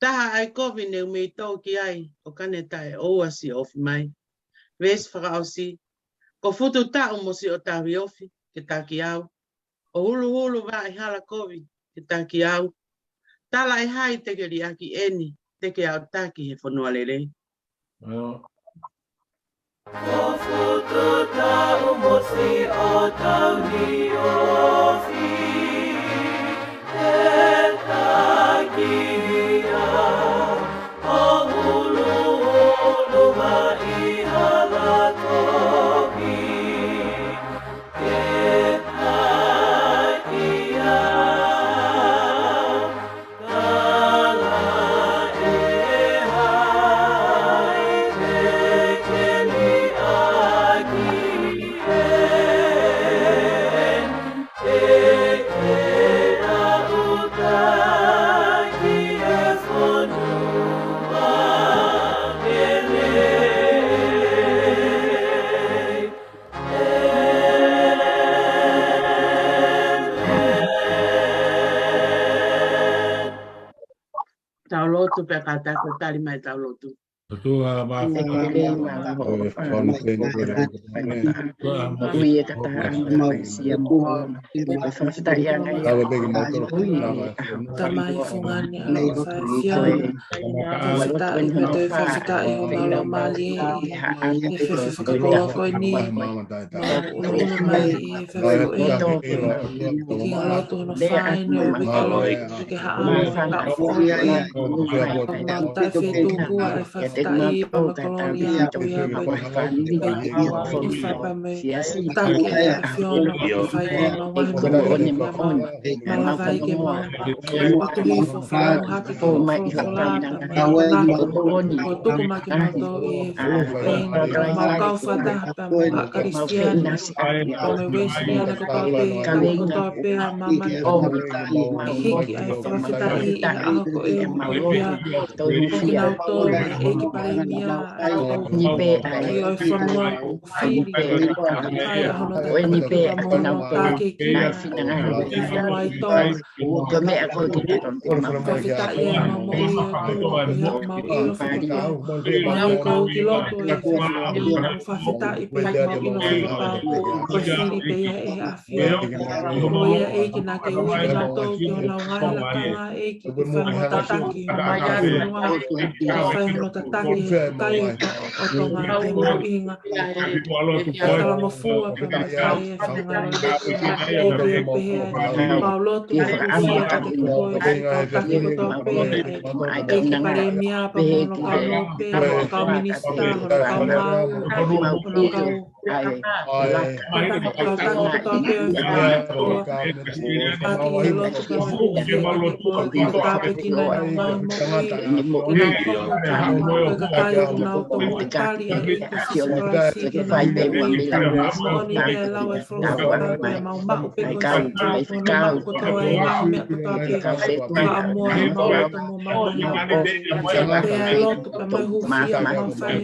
Taha ʻa e kovi ne u meitō ki ai, ʻo ka ne taʻeʻoua siʻi ofi mai. Veesi fakaʻosi. Ko futu taʻu mo siʻo tauhi ofi ke taki au. ʻO huluhulu vaʻa ʻi hala kovi ke taki au. Tala ʻe hai te ke liʻaki eni, te ke aʻutaki he fonua lelei. Ko futu taʻu mo siʻo tauhi ofi ke taki au. ʻO huluhulu vaʻa ʻi hala kovi ke taki au. Tau lotu pea kātaki ʻo tali mai tau lotu. ʻOtua, māfana Tamai, fungani, ʻaloʻofa, ʻafio. Fakafetaʻi, pea toe fakafetaʻi ʻi homau laumālie ʻi he efiafi fakakoló ko eni. Mau ʻunuʻunu mai ʻi he efiafi ko eni ki he lotu hono fāʻeleʻi ʻo e ʻEiki, ke ke haʻamo ka fo ia. Mau taʻefetuku ʻa e fakafetaʻi pea mo e kolōlia ʻoku ʻiate koe. Pea ʻoku ʻi fai pea mo e taki ʻa e ʻAfiona ʻoku fai ki honau ngaahi meʻa. Mau lava ai ke mau ʻoatu hifo fakaʻauha ki he folofola pea mo e konga ʻoku tuku mai kiate kimautolu ʻi he efiafi ko eni. Mau kau fakataha pea mo e kau Kalisitiane, pea mo e Uēsiliana kotoa pē, ʻi he taimi kotoa pē ʻa māmani, ke hiki ʻa e fakafetaʻi ʻi he ʻaho ko eni pea mo kinautolu, ʻEiki Palēmia, ʻa e kau taki ʻo e fonua, fili, ʻa e hono tataki pea mo hono tākiekina ʻa e fonua ʻi Tonga. Ko e meʻa ko ē ke tau fakafetaʻi ʻa e mau moʻui ʻa e tui ʻa e mau ʻilo fakapapau. Ko e kiʻi lotu ʻo e efiafi ko eni, mau fakafetaʻi pea mau ʻilo fakapapau ko e fili pē ia ʻe he ʻAfiona. Ko ia ʻEiki naʻa ke ui kinautolu ki honau ngaahi lakanga ʻEiki ke fai hono tataki, ʻa e fonua, ke fai hono tataki he kakai ʻo Tonga, ke mahuʻinga ʻa e talangofua pea mo e fai ʻa e fakangalongaloa. ʻEiki, ʻoku pehē ʻa e mau lotu, ʻoku fie kiate koe, ʻa e kau taki kotoa pē, ʻa e ʻEiki Palēmia pea mo hono kau nōpele, hono kau minisitā, hono kau maau, hono kau kau taki kotoa pē ʻo e fonua. ʻOatu ʻi he lotu pea mo e hūfia kiate koe ke ke tāpuekina ʻenau ngaahi moʻui, ʻa e kakai ʻoku nau tōmuʻa tali ʻa e ʻEiki ko Sīsū Kalaisi ke nau moʻui moʻoni pea lau ʻa e folofola pea mau maʻu pē ko e fakamoʻoni, mau maʻu kotoa ʻa e ngaahi meʻa kotoa pē ʻoku fakaʻamu ai homau loto mo homau ngaahi moʻui. Pea ʻi he lotu pea mo e hūfia ʻoku mau fai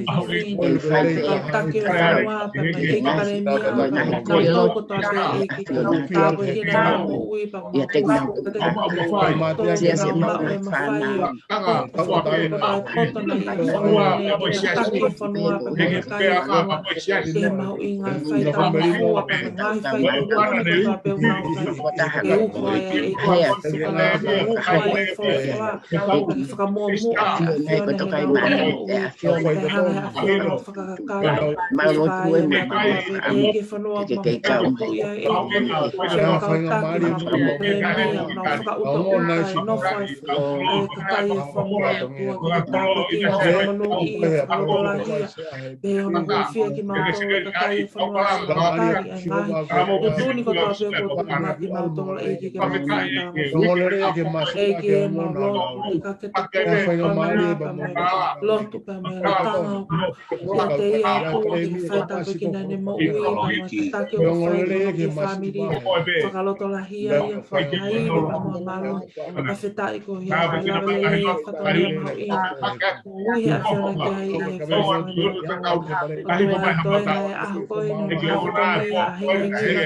he efiafi ni, kau taki ʻo e fonua pea mo e ʻEiki Palēmia pea mo kinautolu kotoa pē ʻEiki, ke nau tāpuekina ʻenau moʻui pea mo homau ngaahi moʻui, ke nau maʻu e mafai ʻo e poto naʻe ʻi he fonua ni, ke tataki e fonua pea mo e kakai ʻo e fonua ki he mahuʻinga ʻa e fai talangofua pea mo e ngaahi fai tuʻutuʻuni kotoa pē ʻoku nau fai ke uho ai ʻa e ʻEiki ko Sīsū Kalaisi, ʻa e folofola, ke fakamuʻomuʻa ʻa e ʻAfiona ʻi heʻenau moʻui, pea hanga ʻe he ʻAfiona ʻo fakakakato, fakakakato ʻa e meʻa kotoa pē ki he fonua ʻoku mau fakatupu ai ʻa e ʻEiki, ke fakakautaki ʻenau Palēmia, ʻenau fakautoʻuta e nofo ʻa e kakai ʻo e fonua, ʻOtua, ke ke tāpuekina, fakamonūʻia, fakalotolahiʻia, pea ʻi hono hūfia kimautolu ʻa e kakai ʻo e fonua ke tali ʻa e ngaahi tuʻutuʻuni kotoa pē ʻoku tuku mai kiate kimautolu ʻEiki ke mau fai talangofua. ʻEiki ʻe mau lotu, ke ka ke tokua pea mo e lotu pea mo e lakanga ʻoku ʻiate ia ʻOtua ke fai tāpuekina naʻa ne moʻui, pea mo e tataki ʻoku fai ki hono fāmili. Fakalotolahi ia, fakamālō, pea mo e mālō. Fakafetaʻi ko ia, ʻa e lava lelei e fatongia mahuʻinga. Ui he ʻAfiona ki ai ʻi he fāmili. Ko e toe mai ʻaho ko eni, ʻaho ko eni, ʻa e hinga ʻi he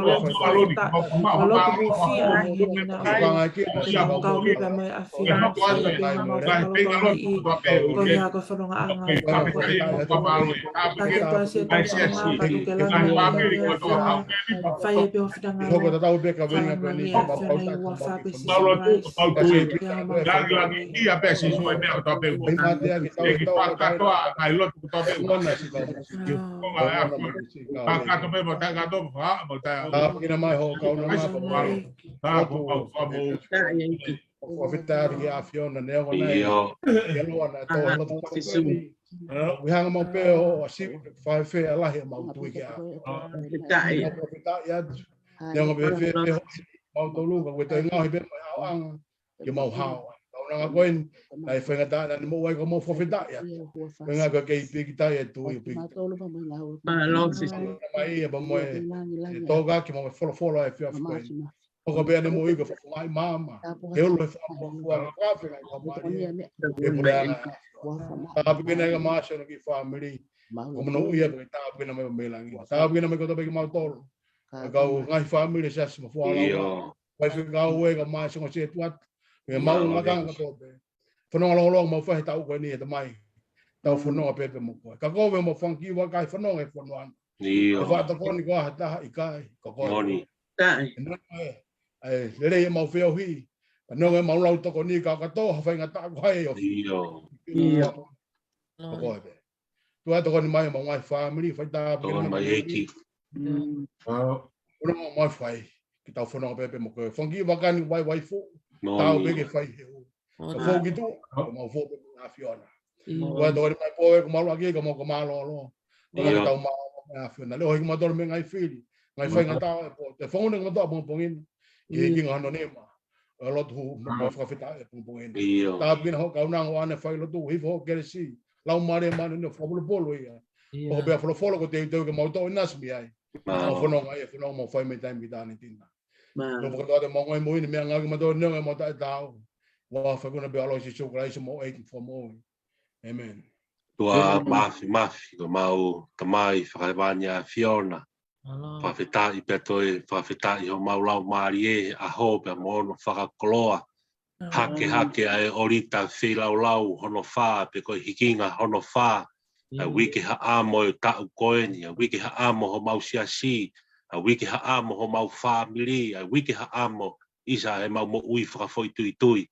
lotu fakafetaʻi, mo e lotu hūfia ʻi he efiafi ni. Ke mau kau pē pea mo e ʻAfiona, ʻoku fai pē ʻemau fakalotolahi, ko ia ko e fonongaʻanga ʻoku fai. Taki atu ʻa e siʻi tau fononga, pea tuku ke lava ʻi he ʻAfiona. Fai pē ho finangalo. Hoko tatau pē ka venga pē ni, ka mau kau ʻi he huafa ko Sīsū Kalaisi. Ia pē Sīsū e meʻa kotoa pē. Fakakātoa, ngaahi lotu kotoa pē. Fakakātoa pē, mau tā kātoa, mau tā. Tāpuekina mai ho kaunanga, pea mo e lotu. Fakafetaʻi ki he ʻAfiona neongo nai. Ke loa na tō lotu. Ui hanga mau pē ʻo ʻasi fai fea lahi ʻemau tui ki he ʻAfiona. Fakafetaʻi atu. Neongo pē fē pē hoʻi mau tolu, ka ʻoku ʻi ai e ngaohi pē mo e haoʻanga ke mau hao. Kaunanga ko eni, naʻe faingataʻa naʻa ne moʻua ai, ka mau fakafetaʻi atu. Ko e ʻuhinga ko e kei pīkitai e tui ʻo pīkitai. Mālō Sīsū. Mai ia pea mo e, e tōkaki mo e folofola he efiafi ko eni. Hoko pē ʻa e moʻui ko e fofonga ʻi māmani. Ke ulu he fakafuafua, fakafuafua, fakafuafua. Tāpuekina ʻa e kau māsio ʻo e kiʻi fāmili. Ko hono ʻuhinga ko e tāpuekina mai mei langi. Tāpuekina mai kotoa pē kimautolu. Kau ngaahi fāmili siasi mo e fualaua. Faifekau ē, kau mai songo se tuat. Ke mau ngakanga kotoa pē. Fononga longolongo mau fai he taʻu ko eni ʻe Tamai. Tau fononga pē pea mo koe. Ka ko e meʻa mau fanga kiʻi vakai fononga he fonua ni. ʻIo. Ko e faʻa tokoni ko ha taha ʻikai, ko koe. Moʻoni. ʻE nau ē, ʻe lelei ʻemau feohi. Ka neongo ʻemau lau tokoni ka kātoa ha faingataʻa ko hai ʻo. ʻIo. ʻIo. Ko koe pē. Tuku ā e tokoni mai homau ngaahi fāmili, fai tāpuekina mai ʻEiki. Ko hono ʻomai fai, ke tau fononga pē pea mo koe. Fanga kiʻi vaka ni vaivai foʻou. Tau pē ke fai he ʻū. Ka foki tu, ka mau foki pē mo e ʻAfiona. Tuku ā e tokoni mai pō ē ko mau laki ka mau ka mālōlō. Ko e tau mālōlō mo e ʻAfiona. Leʻo hiki kimautolu mei he ngaahi fili. Ngaahi faingataʻa ʻo e pō. Te fongone kimautolu ʻapongipongi ni. Ke hiki ngaahi nonima. ʻO lotu mo e fakafetaʻi ʻapongipongi ni. Tāpuekina ho kaunanga ʻo ʻAne fai lotu, hifo ho kelesi. Laumālie Māʻoniʻoni ʻo fakapulupulu ia. ʻO pea folofola ko teuteu ke mau toʻo ʻinasi mei ai. Mau fononga ia, fononga mau fai mei taimi ki taimi tina. Mau fakatoa te mau ngoi moʻui ni meʻa ngāue kimautolu neongo ʻemau taʻetaau. Ua fakuna pē ʻa e ʻAlo Sīsū Kalaisi homau ʻEiki Fakamoʻui. ʻĒmeni. Tuʻa māfimafi, ko ʻemau Tamai fakahēvani ʻAfiona. Fakafetaʻi pea toe, fakafetaʻi homau laumālie he ʻaho pea mo hono fakakoloa. Hakehake ʻa e ʻolita feilaulau hono fā, pe ko e hikinga hono fā. ʻA e uike haʻamo ʻo e taʻu ko eni, ʻa e uike haʻamo homau siasi, ʻa e uike haʻamo homau fāmili, ʻa e uike haʻamo ʻisa ʻemau moʻui fakafoʻituitui.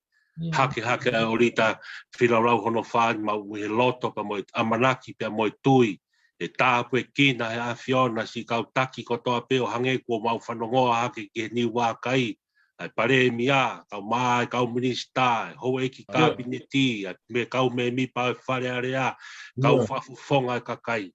Hakehake ʻa e ʻolita feilaulau hono fā ni mau ʻi he loto pea mo e ʻamanaki pea mo e tui. ʻE tāpuekina he ʻAfiona siʻi kau taki kotoa pē ʻo hangē kuo mau fanongoa hake ki he Niu Vākai, ʻa e palēmia, kau mā, ʻa e kau minisitā, ʻa e houʻeiki kapineti, ʻa e kau mēmipa ʻo e Fale Alea, kau fakafofonga ʻo e kakai.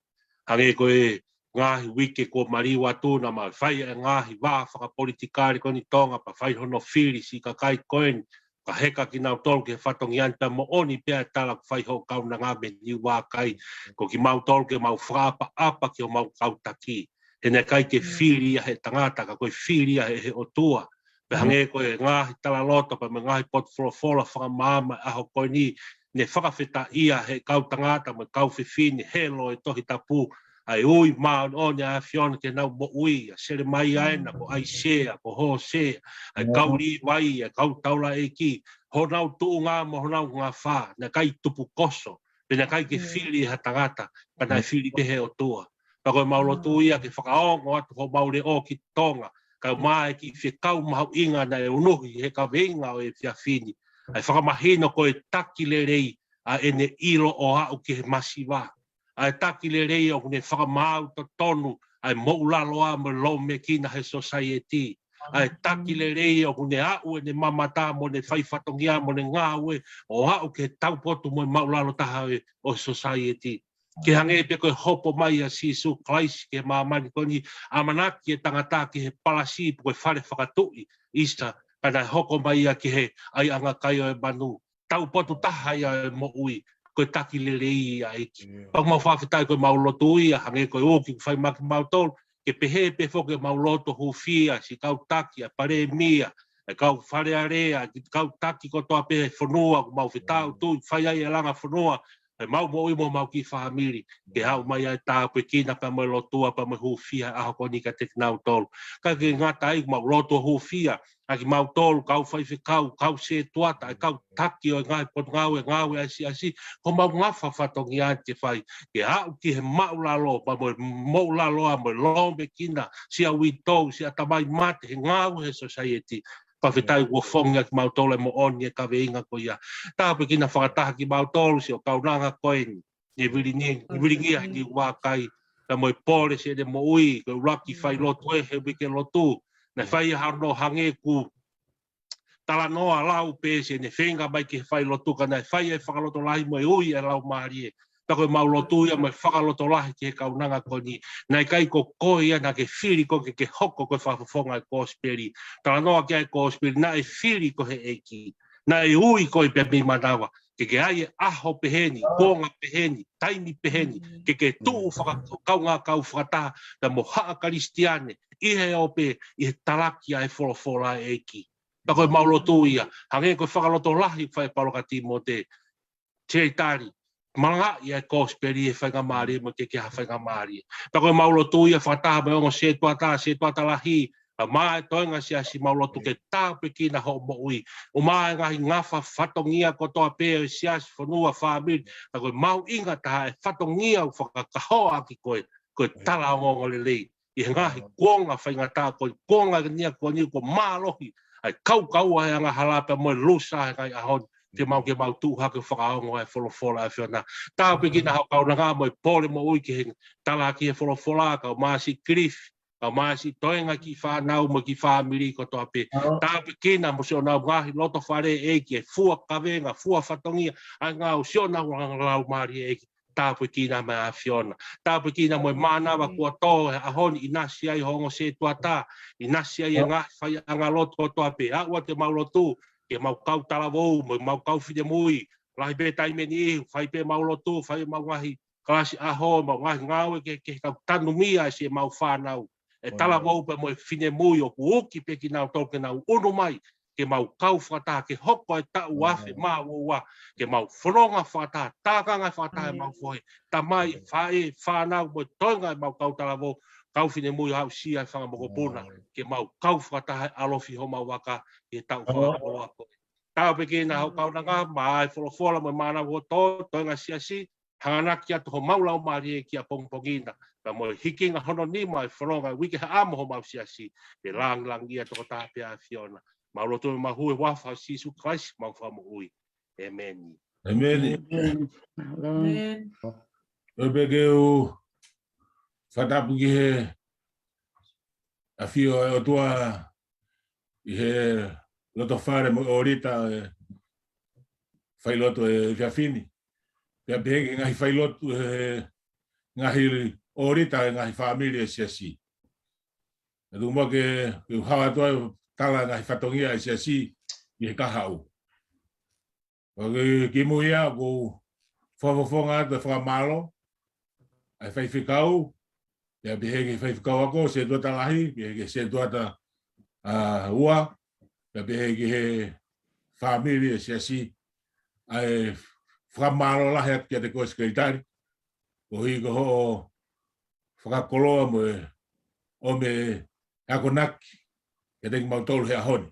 Hangē ko e ngaahi uike kuo maliu atu naʻa mau fai e ngaahi vā fakapolitikale ko eni Tonga pea fai hono fili siʻi kakai ko eni, ka heka kinautolu ki he fatongia ni pea moʻoni pē ʻa e tala ʻoku fai hoʻo kaunanga mei Niu Vākai, ko kimautolu ke mau fakaʻapaʻapa ki homau kau taki. He naʻe ʻikai ke fili ia he tangata, ka ko e fili ia he, he ʻOtua. Pea hangē ko e ngaahi talaloto pea mo e ngaahi potu folofola fakamaama ʻo e ʻaho ko eni, ne fakafetaʻia he kau tangata mo e kau fefine, helo e Tohi Tapu, ʻa e ui māʻoniʻoni ʻa e ʻAfiona ki heʻenau moʻui, ʻa Selemaia ena, ko ʻAisea, ko Hōsea, ʻa e kau Līvai, ʻa e kau taulaʻeiki, honau tuʻunga mo honau ngafa, naʻe ʻikai tupukoso, pe naʻe ʻikai ke fili ʻe ha tangata, ka naʻe fili pē he ʻOtua. Pea ko ʻemau lotu ia ke fakaongo atu homau leʻo ki Tonga, kae ʻumaʻā e kiʻi fekau mahuʻinga naʻe unuhi he kaveinga ʻo e efiafi ni, ʻa e fakamahino ko e taki lelei ʻa ʻene ʻilo ʻo aʻu ki he masiva. ʻA e taki lelei ʻoku ne fakamaau totonu ʻa e moʻulaloa mo e lōmekina he sōsaieti. ʻA e taki lelei ʻoku ne aʻu ʻene mamata mo ʻene fai fatongia mo ʻene ngāue ʻo aʻu ki he taupotu mo e maʻulalo taha ʻo e, ʻo e sōsaieti. Ke hangē pē ko e hopo mai ʻa Sīsū Kalaisi ki he māmani ko eni, ʻamanaki e tangata ki he palasi pe ko e fale fakatuʻi, ʻisa, ka naʻe hoko mai ia ki he ʻaiʻanga kai ʻo e manu. Taupotu taha ia ʻo e moʻui. ko e taki lelei ia ʻEiki. Pea ʻoku mau fakafetaʻi ko ʻemau lotu ia, hangē ko e ʻuhinga ʻoku fai mai kiate kimautolu, ke pehē pē foki ʻemau lotu hūfia, siʻi kau taki, ʻa e palēmia, ʻa e kau Fale Alea, ʻa e kau taki kotoa pē he fonua, ʻoku mau fetaʻu tui, fai ai e langa fonua, ʻemau moʻui mo homau kiʻi fāmili, ke haʻu mai ai e tāpuekina pea mo e lotua pea mo e hūfia he ʻaho ko eni kiate kinautolu. Ka ʻoku ʻikai ke ngata ai, ʻoku mau lotu hūfia, ʻa kimautolu, kau faifekau, kau sētuata, ʻa e kau taki ʻo e ngaahi potungāue, ngāue ʻa e siasi, ko homau ngafa fatongia ke fai, ke aʻu ki he māʻulalo, pea mo e māʻulalo ʻa mo e lōmekina, siʻa uitou, siʻa tamai mate, he ngāue he sōsaieti. Fakafetaʻi kuo fofonga kiate kimautolu e moʻoni e kaveinga ko ia. Tāpuekina fakataha kimautolu, siʻo kaunanga ko eni. ʻI he vilingi-, vilingia he kiʻi vakai, pea mo e pole siʻene moʻui, ko e ʻuluaki failotu ʻi he uike lotu. Naʻe fai hano hangē ko e talanoa lau pē siʻene feinga mai ke failotu ka naʻe fai e fakalotolahi mo e ui e Laumālie. Pea ko ʻemau lotu ia mo e fakalotolahi ki he kaunanga ko eni. Naʻe ʻikai ko koe ia naʻa ke fili koe ke ke hoko ko e fakafofonga e kosipeli. Talanoa ki ai e kosipeli, naʻe fili koe he ʻEiki. Naʻe ui koe pē mei manava. Ke ke ʻai e ʻaho peheni, kuonga peheni, taimi peheni. Ke ke tuʻu faka-, kaungā kau fakataha, pea mo haʻa Kalisitiane, ʻi he ope, ʻi he talaki ʻa e folofola ʻa e ʻEiki. Pea ko ʻemau lotu ia, hangē ko e fakalotolahi fai ʻe Paula kia Tīmote, Seitani, malangaʻi ʻa e kosipeli he faingamālie mo e ʻikai ke ʻi ai ha faingamālie. Pea ko ʻemau lotu ia fakataha mo e ongo sētuata, sētuata lahi, kae ʻumaʻā e toenga siasi, mau lotu ke tāpuekina hoʻo moʻui. ʻUmaʻā e ngaahi ngafa fatongia kotoa pē ʻo e siasi, fonua, fāmili, ka ko e mahuʻinga taha e fatongia ʻoku fakakahoa ʻaki koe, ko e tala ongoongo lelei. ʻI he ngaahi kuonga faingataʻa ko e kuonga nia ko eni kuo mālohi ʻa e kaukaua he angahala pea mo e lusa he ngaahi ʻaho ni. Ke mau, ke mau tuʻu hake ʻo fakaongo ʻa e folofola ʻa e ʻAfiona. Tāpuekina hoʻo kaunanga mo e pole moʻui ki he talaki he folofola, kae ʻumaʻā siʻi Kilifi, kae ʻumaʻā siʻi toenga kiʻi fānau mo e kiʻi fāmili kotoa pē. Tāpuekina mo siʻonau ngaahi loto fale ʻEiki, e fua kavenga, fua fatongia, ʻa e ngāue siʻonau ngaahi laumālie ʻEiki. Tāpuekina mai ʻAfiona. Tāpuekina mo e mānava kuo tō he ʻaho ni, ʻinasi ai ho ongo sētuata, ʻinasi ai e ngaahi faiʻanga lotu kotoa pē. Aʻu atu ʻemau lotu, ke mau kau talavou, mo mau kau finemui, lahi pē taimi ʻe niʻihi, fai pē mau lotu, fai mau ngaahi kalasi ʻaho, mau ngaahi ngāue ke, ke kau tanumia siʻemau fānau. E talavou pea mo e finemui ʻoku uki pē kinautolu ke nau ʻunu mai, ke mau kau fakataha, ke hoko e taʻu afe mā ua ua, ke mau fononga fakataha, tākanga fakataha ʻemau fohe, tamai, faʻē, fānau, mo e toenga ʻemau kau talavou, kau finemui, aʻusia e fanga mokopuna, ke mau kau fakataha ʻi he ʻalofi homau vaka, ʻi he taʻu fakakoloa ko ē. Tāpuekina hoʻo kaunanga, maʻa e folofola mo e mānava kuo tō, toenga siasi, hanganaki atu homau laumālie ki ʻapongipongi na, pea mo e hikinga hono nima e fononga uike haʻamo homau siasi, ke lāngilangiʻia tokotaha pē ʻa e ʻAfiona. Mau lotu mo mau hū he huafa ʻo Sīsū Kalaisi, mau Fakamoʻui. ʻĒmeni. ʻĒmeni. ʻĒmeni. ʻOku ou pehē ke u fakatapu ki he ʻafio ʻa e ʻOtua ʻi he loto fale mo e ʻōlita e failotu he efiafi ni. Pea pehē ki he ngaahi failotu he ngaahi ʻōlita he ngaahi fāmili e siasi. ʻE tuku muʻa ke, ke u hao atu ai ʻo tala e ngaahi fatongia e siasi ʻi he kahaʻu. ʻOku kimui ia ʻoku ou fakafofonga atu e fakamālō ʻa e faifekau, pea pehē ki he faifekau ako, sētuata lahi, pehē ki he sētuata, ʻa, ua, pea pehē ki he fāmili e siasi, ʻa e fakamālō lahi atu kiate koe Sekelitali, koeʻuhi ko hoʻo fakakoloa mo e ʻomi e akonaki kiate kimautolu he ʻaho ni.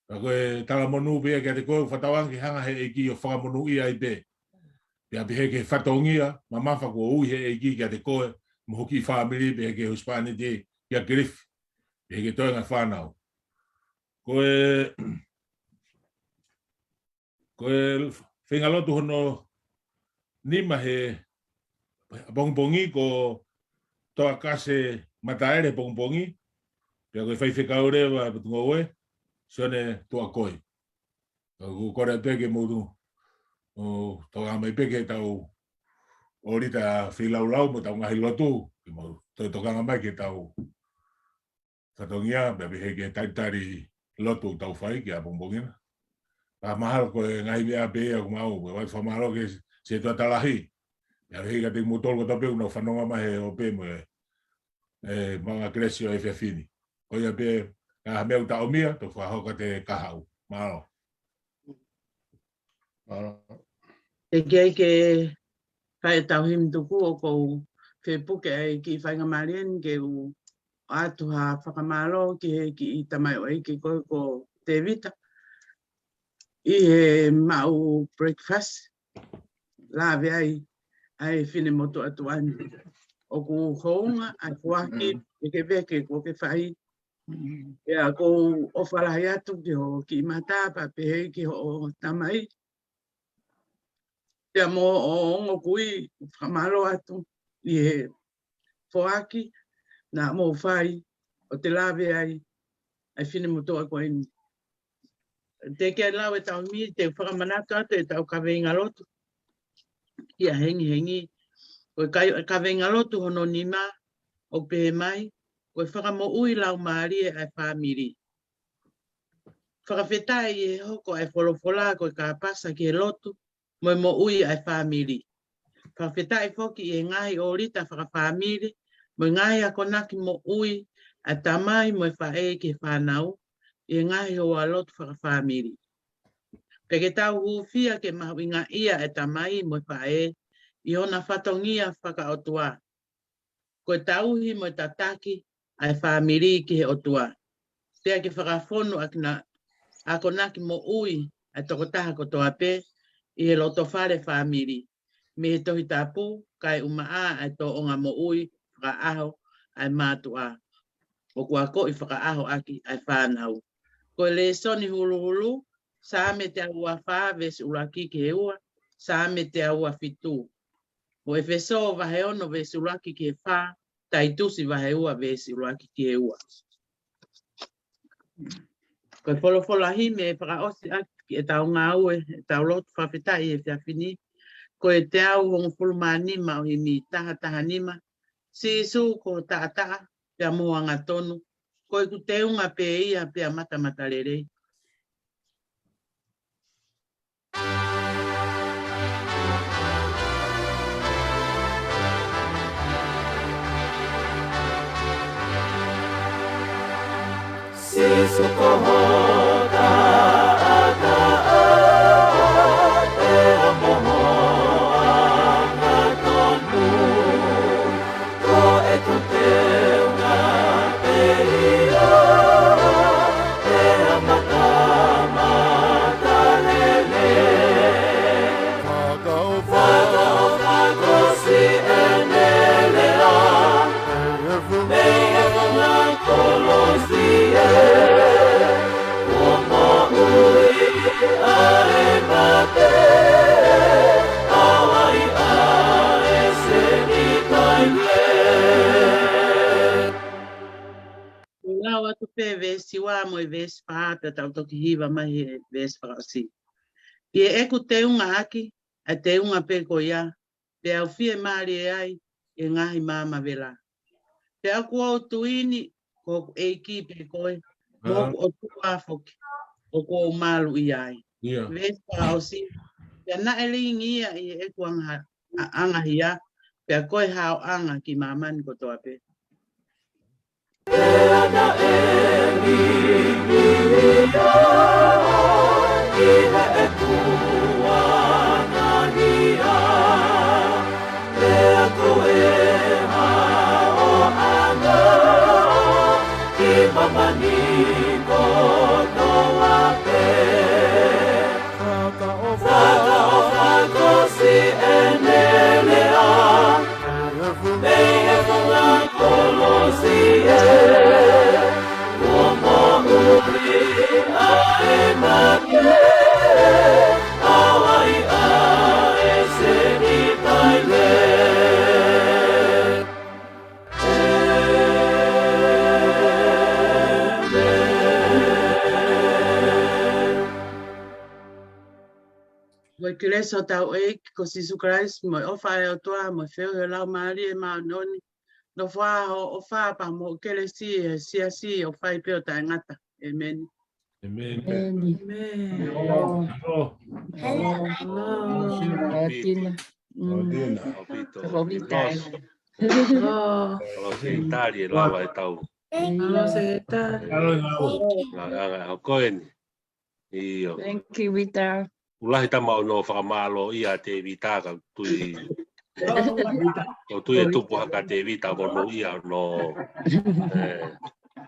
Ka ko e talamonū pē ia kiate koe, ʻoku fakatauange ke hanga he ʻEiki ʻo fakamonūʻia ai pē. Pea pehē ki he fatongia mamafa kuo ui he ʻEiki kiate koe mo ho kiʻi fāmili, pehē ki he husepāniti kia Kilifi, pehē ki he toenga fānau. Ko e Ko e feinga lotu hono nima he ʻapongipongi ko Toakase Mataele he pongipongi. Pea ko e faifekau leva ʻa e Potungāue, Sione Tuakoi. Ka ʻoku ou kole pē ke mou ō tokanga mai pē ki heʻetau ʻōlita feilaulau mo ʻetau ngaahi lotu, ke mou toe tokanga mai ki heʻetau fatongia, pea pehē ki he talitali lotu ʻoku tau fai ki ʻapongipongi na. Pea mahalo ko e ngaahi meʻa pē ia ʻoku maʻu, pea ʻoatu e fakamālō ki he Sētuata lahi. ʻIo, ʻofa lahi kiate kimoutolu kotoa pē ʻoku nau fanongo mai he ope mo e, e, maʻu ʻa e kelesi ʻo e efiafi ni. Ko ia pē, ka ʻi ai ha meʻa ʻoku tau ʻomai, toki fakahoko atu ki he kahaʻu. Mālō. Mālō. Teʻeki ai ke fai ʻetau himi tuku ʻoku ou fie puke ai e kiʻi faingamālie ni ke u ʻoatu ha fakamālō ki he kiʻi tamaioʻeiki ko, ko Tēvita. ʻI he maʻu breakfast, lave ai ʻa e finemotuʻa tuʻa ni. ʻOku hounga ʻa e foaki, vekeveke kuo ke fai. ʻIo, ʻoku ou ʻofa lahi atu ki hoʻo kiʻi mata pea pehē ki hoʻo tamai. Pea mo hoʻo ongo kui, fakamālō atu ʻi he foaki naʻa mou fai ʻo te lave ai ʻa e finemotuʻa ko eni. Teʻeki ai lau ʻetau himi, te u fakamanatu atu ʻetau kaveinga lotu ʻi he hengihengi. Ko e kai-, kaveinga lotu hono nima ʻoku pehē mai, ko e fakamoʻui laumālie ʻa e fāmili. Fakafetaʻi ʻi he hoko ʻa e folofola ko e kāpasa ki he lotu mo e moʻui ʻa e fāmili. Fakafetaʻi foki ʻi he ngaahi ʻōlita fakafāmili mo e ngaahi akonaki moʻui ʻa e tamai mo e faʻē ki he fānau ʻi he ngaahi houa lotu fakafāmili. Pea ke tau hūfia ke mahuʻingaʻia ʻa e tamai mo e faʻē ʻi hona fatongia fakaʻotua. Ko e tauhi mo e tataki ʻa e fāmili ki he ʻOtua. Pea ke fakafonu ʻaki ʻa e akonaki moʻui ʻa e tokotaha kotoa pē ʻi he loto fale fāmili. Mei he Tohi Tapu, kae ʻumaʻā ʻa e tōʻonga moʻui fakaʻaho ʻa e mātuʻa. ʻOku akoʻi fakaʻaho ʻaki ʻa e fānau. Ko e lēsoni huluhulu, Saame teau ua fā veesi ʻuluaki ki he ua, Saame teau ua fitu. Ko ʻEfesō vahe ono veesi ʻuluaki ki he fā, Taitusi vahe ua veesi ʻuluaki ki he ua. Ko e folofola himi ʻe fakaʻosi ʻaki ʻetau ngāue, ʻetau lotu fakafetaʻi he efiafi ni. Ko e teau hongofulu mā nima ʻo e himi, taha taha nima. Sīsū ko ho taʻataʻa, pea mo ho angatonu. Ko ʻeku teunga pē ia pea matamatalelei. Sīsū ko ho taʻataʻa, pea mo ho angatonu. Ko ʻeku teunga pē ia, pea matamatalelei. Fakaʻofoʻofa ko siʻene lea, mei he funga kolosi ē, kuo moʻui ʻa e mate, ʻa e ʻai ʻa e senitaile. Lau atu pē veesi ua mo e veesi fā, pea tau toki hiva mai he veesi fakaʻosi. ʻI heʻeku teunga ʻaki ʻa e teunga pē ko ia, pea u fiemālie ai ʻi he ngaahi maama vela. Pea ʻoku ou tui ni ko hoku ʻEiki pē koe, mo hoku ʻOtua foki, ʻoku ou malu ʻi ai. ʻIo. Veesi fakaʻosi, pea naʻe lingi ia ʻi heʻeku anga-, a-, angahia, pea ko e haoʻanga ki māmani kotoa pē. Pea naʻe lingi ia ʻi heʻeku angahia, pea ko e haoʻanga ki māmani kotoa pē. Fakaʻofoʻofa ko siʻene lea, mei he funga kolosi ē, kuo moʻui ʻa e mate, ʻa e ʻai ʻa e senitaile. Ko e kelesi ʻa hotau ʻEiki ko Sīsū Kalaisi, mo e ʻofa ʻa e ʻOtua, mo e feohi ʻa e Laumālie Māʻoniʻoni, nofoʻia ho ʻofa pea mo e kelesi ʻa e siasi ʻo fai pē ʻo taʻengata. ʻĒmeni. ʻĒmeni. ʻĒmeni. ʻĒmeni. Hello. Hello. Hello, Tina. Mm. Hello, Tina. ʻAupito. Hello, Tina. Hello. Hello, Tina. Tali e lava e tau. Hello, Tina. Hello, hello. Ngā, ngā, ngā, ko eni. ʻIo. Thank you, Vita. ʻOku lahi tama ʻoku nau fakamālō ʻia Tēvita ka tui. Ko tui e tupu hake ʻa Tēvita ko no ia no. Eh,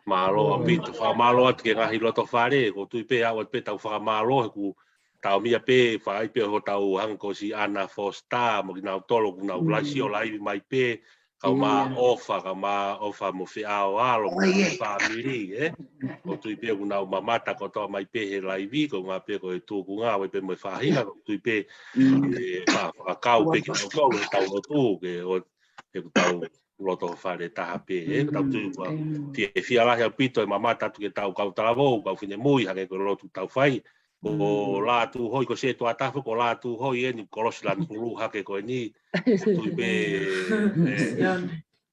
mālō ʻaupito. Fakamālō atu ki he ngaahi loto fale. Ko tui pē ʻoku ʻoatu pē ʻetau fakamālō he ʻoku tau meʻa pē, fai pē hotau hangē ko si Ana Foster, mo kinautolu ʻoku nau laisio laivi mai pē, kau mā ʻofa, kau mā ʻofa mo feʻao alo, mo e fāmili, ē. Ko tui pē ʻoku nau mamata kotoa mai pē he laivi, ko ngā pē ko e tukunga, ʻoku ʻi ai pē mo e faʻahinga, ko tui pē, ē, fa-, fakakau pē kinautolu, ʻetau lotu, ke ʻo, ʻetau loto fale taha pē, ē, ko tau tui ua. Fiefia lahi ʻaupito e mamata atu ki heʻetau kau talavou, kau finemui, hangē ko e lotu ʻoku tau fai, ko Lātūhoi, ko Setuata foki ko Lātūhoi eni, kolosi lanu pulu hake ko eni, ko tui pē, ē,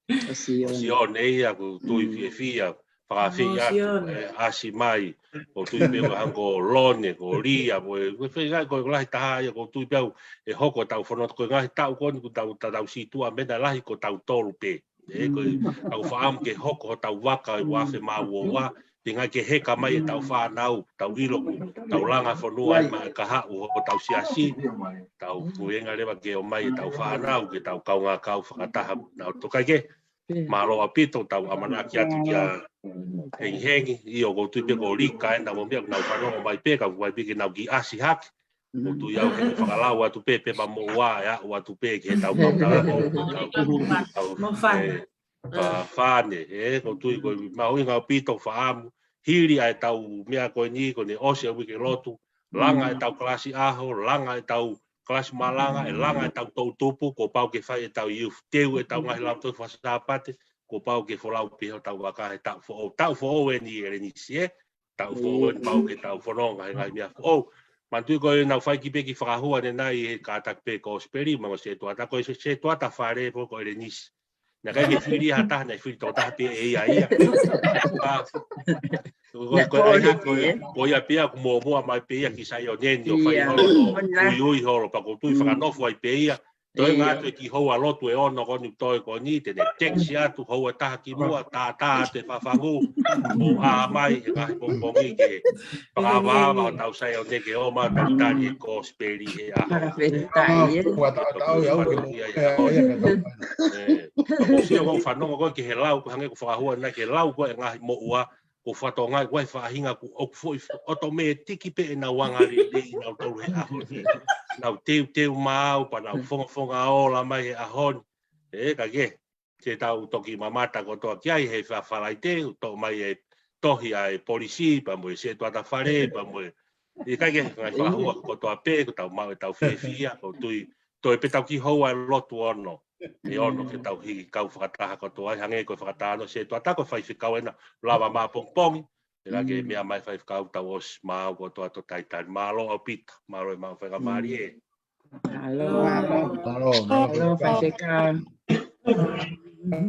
ʻo Sione ia, ko tui fiefia, fakafeʻiloaki atu, ē, ʻasi mai, ko tui pē ko hangē ko Lone, ko Lia, ko e, ko e feinga, ko e lahi taha ia, ko tui pē ʻoku hoko ʻetau fono, ko e ngaahi taʻu ko eni, ko tau, ta-, tau situʻa mena lahi ko tautolu pē. Ē, ko e, tau faʻamu ke hoko hotau vaka ʻi he ua afe mā ua ua, feinga ke heka mai ʻetau fānau, tau ʻilo, tau langa fonua ai mai ka haʻu hotau siasi, tau feinga leva ke ʻomai ʻetau fānau, ke tau kaungā kau fakataha, nau tokai ke, mālō ʻaupito, tau ʻamanaki atu kia Hengihengi, ʻio ko tui pē ko Lika, ē, nau mo meʻa, nau fanongo mai pē, ka ʻoku ʻi ai pē ke nau kiʻi ʻasi hake, ko tui au he fakalau atu pē, pē pa mo ua, ʻe aʻu atu pē, ke tau kau talavou, tau, tau, ē, pa fane, ē, ko tui ko e mahuʻinga ʻaupito faʻamu, hili ʻa ʻetau meʻa ko eni, ko ʻene ʻosi ʻa e uike lotu, langa ʻetau kalasi ʻaho, langa ʻetau kalasi malanga, ʻe langa ʻetau toʻutupu, kuo pau ke fai ʻetau youth, teu ʻetau ngaahi lautohi fakasāpate, kuo pau ke folau pē hotau vaka he taʻu foʻou, taʻu foʻou eni ʻElenisi, ē, taʻu foʻou eni pau ke tau fononga he ngaahi meʻa foʻou. Manatuʻi ko ʻenau fai ki pē ki fakahua ʻanenai he kātaki pē kosipeli, mo e Setuata, ko e Se-, Setuata fale foki ko ʻElenisi. Naʻe ʻikai ke fili ha taha, naʻe fili tokotaha pē ʻe ia ia. Ko, ko, ko, ko ia pē ia, ko muʻomuʻa mai pē ia ki Saione ni ʻo fai holo, ʻo uiui holo, pea ko tui fakanofo ai pē ia. Toe ngā atu e kiʻi houa lotu ʻe ono ko eni toe ko eni, te ne text atu, houa ʻe taha kimuʻa, tātā atu e fafangu, ʻo ʻā mai, he ngaahi pongipongi ke fakaava, ava, tau Saione ke ō mai, tau tali e kosipeli he ʻaho. Fakafetaʻi, ē. Ua tau, tau, ia, ua tau, ia, ia, ia, ia, ia, ē, ko sio ko e fanongo ko ē ki he lau, ko e hangē ko e fakahua ʻanenai ki he lau ko ē ngaahi moʻua, ko e fatongia ko e faʻahinga ko ē ʻoku foʻi ʻotomētiki pē ʻenau anga lelei ʻi nautolu he ʻaho ni. Nau teuteu maau, pea nau fongafonga ola mai he ʻaho ni. Ē, ka ke, ke tau toki mamata kotoa ki ai he Fa-, Falaite, ʻoku toʻo mai e tohi ʻa e polisi, pea mo e Setuata fale, pea mo e, ʻikai ke ngaahi fakahua kotoa pē, ko tau maʻu ʻetau fiefia, ko tui, toe pē tau kiʻi houa e lotu ono, ʻe ono ke tau hiki kau fakataha kotoa ai, hangē ko e fakatātā ʻa e Setuata ko e faifekau ena, lava mā pongipongi, ʻe lava ke meʻa mai faifekau tau ʻosi maau kotoa ʻo talitali, mālō ʻaupito, mālō e maʻu faingamālie. Mālō. Mālō, mālō. Mālō, faifekau.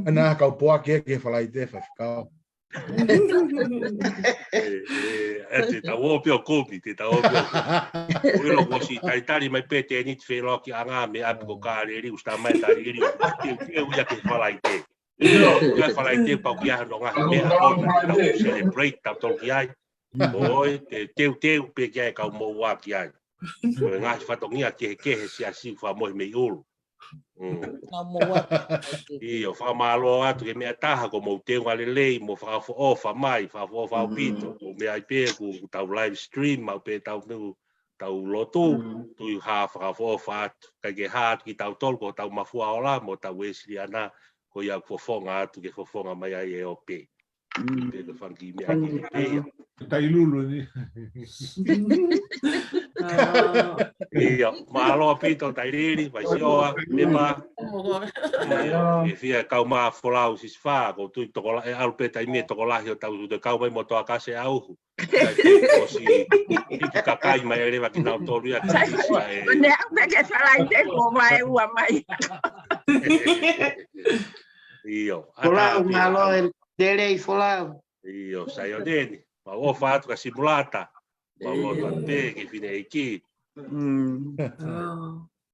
Ana kau poaki ē ki he Falaite, faifekau. Ē, ē, ē, te tau ō pē ʻo kumi, te tau ō pē ʻo kumi. ʻOku ʻilo kuo ʻosi talitali mai pē tēniti feʻiloaki ʻanga mei ʻapi ko Kāleli, ʻosi tā mai Kāleli, ʻo teuteu ia ki he Falaite. ʻIo, ko e Falaite pau ke ʻi ai hono ngaahi meʻa ʻoku tau celebrate tautolu ki ai. Ko e teuteu pē ki ai kau moʻua ki ai. Ko e ngaahi fatongia kehekehe siasi fakamohe mei ʻulu. Mm. Kau moʻua. ʻIo, fakamālō atu ki he meʻa taha ko hoʻomou teunga lelei, mo fakaʻofoʻofa mai, fakaʻofoʻofa ʻaupito. Ko e meʻa ai pē ʻoku tau live stream, maʻu pē tau nu, tau lotu, tui hā fakaʻofoʻofa atu. Kae ke hā atu kitautolu ko hotau Mafua Ola, mo hotau Uēsiliana, ko ia ʻoku fofonga atu ke fofonga mai ai e ope. Pea ko e fanga kiʻi meʻa ki he pea. Tailulu ni. ʻIo, mālō ʻaupito Tailili, Vaisioa, Pepa. ʻIo, ʻe fia kau mā Folau Sisifā, ko tui tokola-, ʻe ʻalu pē taimi ʻe tokolahi ʻo tau tui kau mai mo toa kase ʻauhu. ʻOsi hiki kakai mai ʻe leva kinautolu ia ki Sisifā ē. Ko ʻene ʻalu pē ki Falaite mo mai ua mai. ʻIo, Folau, mālō e lelei Folau. ʻIo, Saione ni. Mau ʻofa atu kia Simulata. Mau lotu atu pē ki he fineʻeiki. Mm. Oh.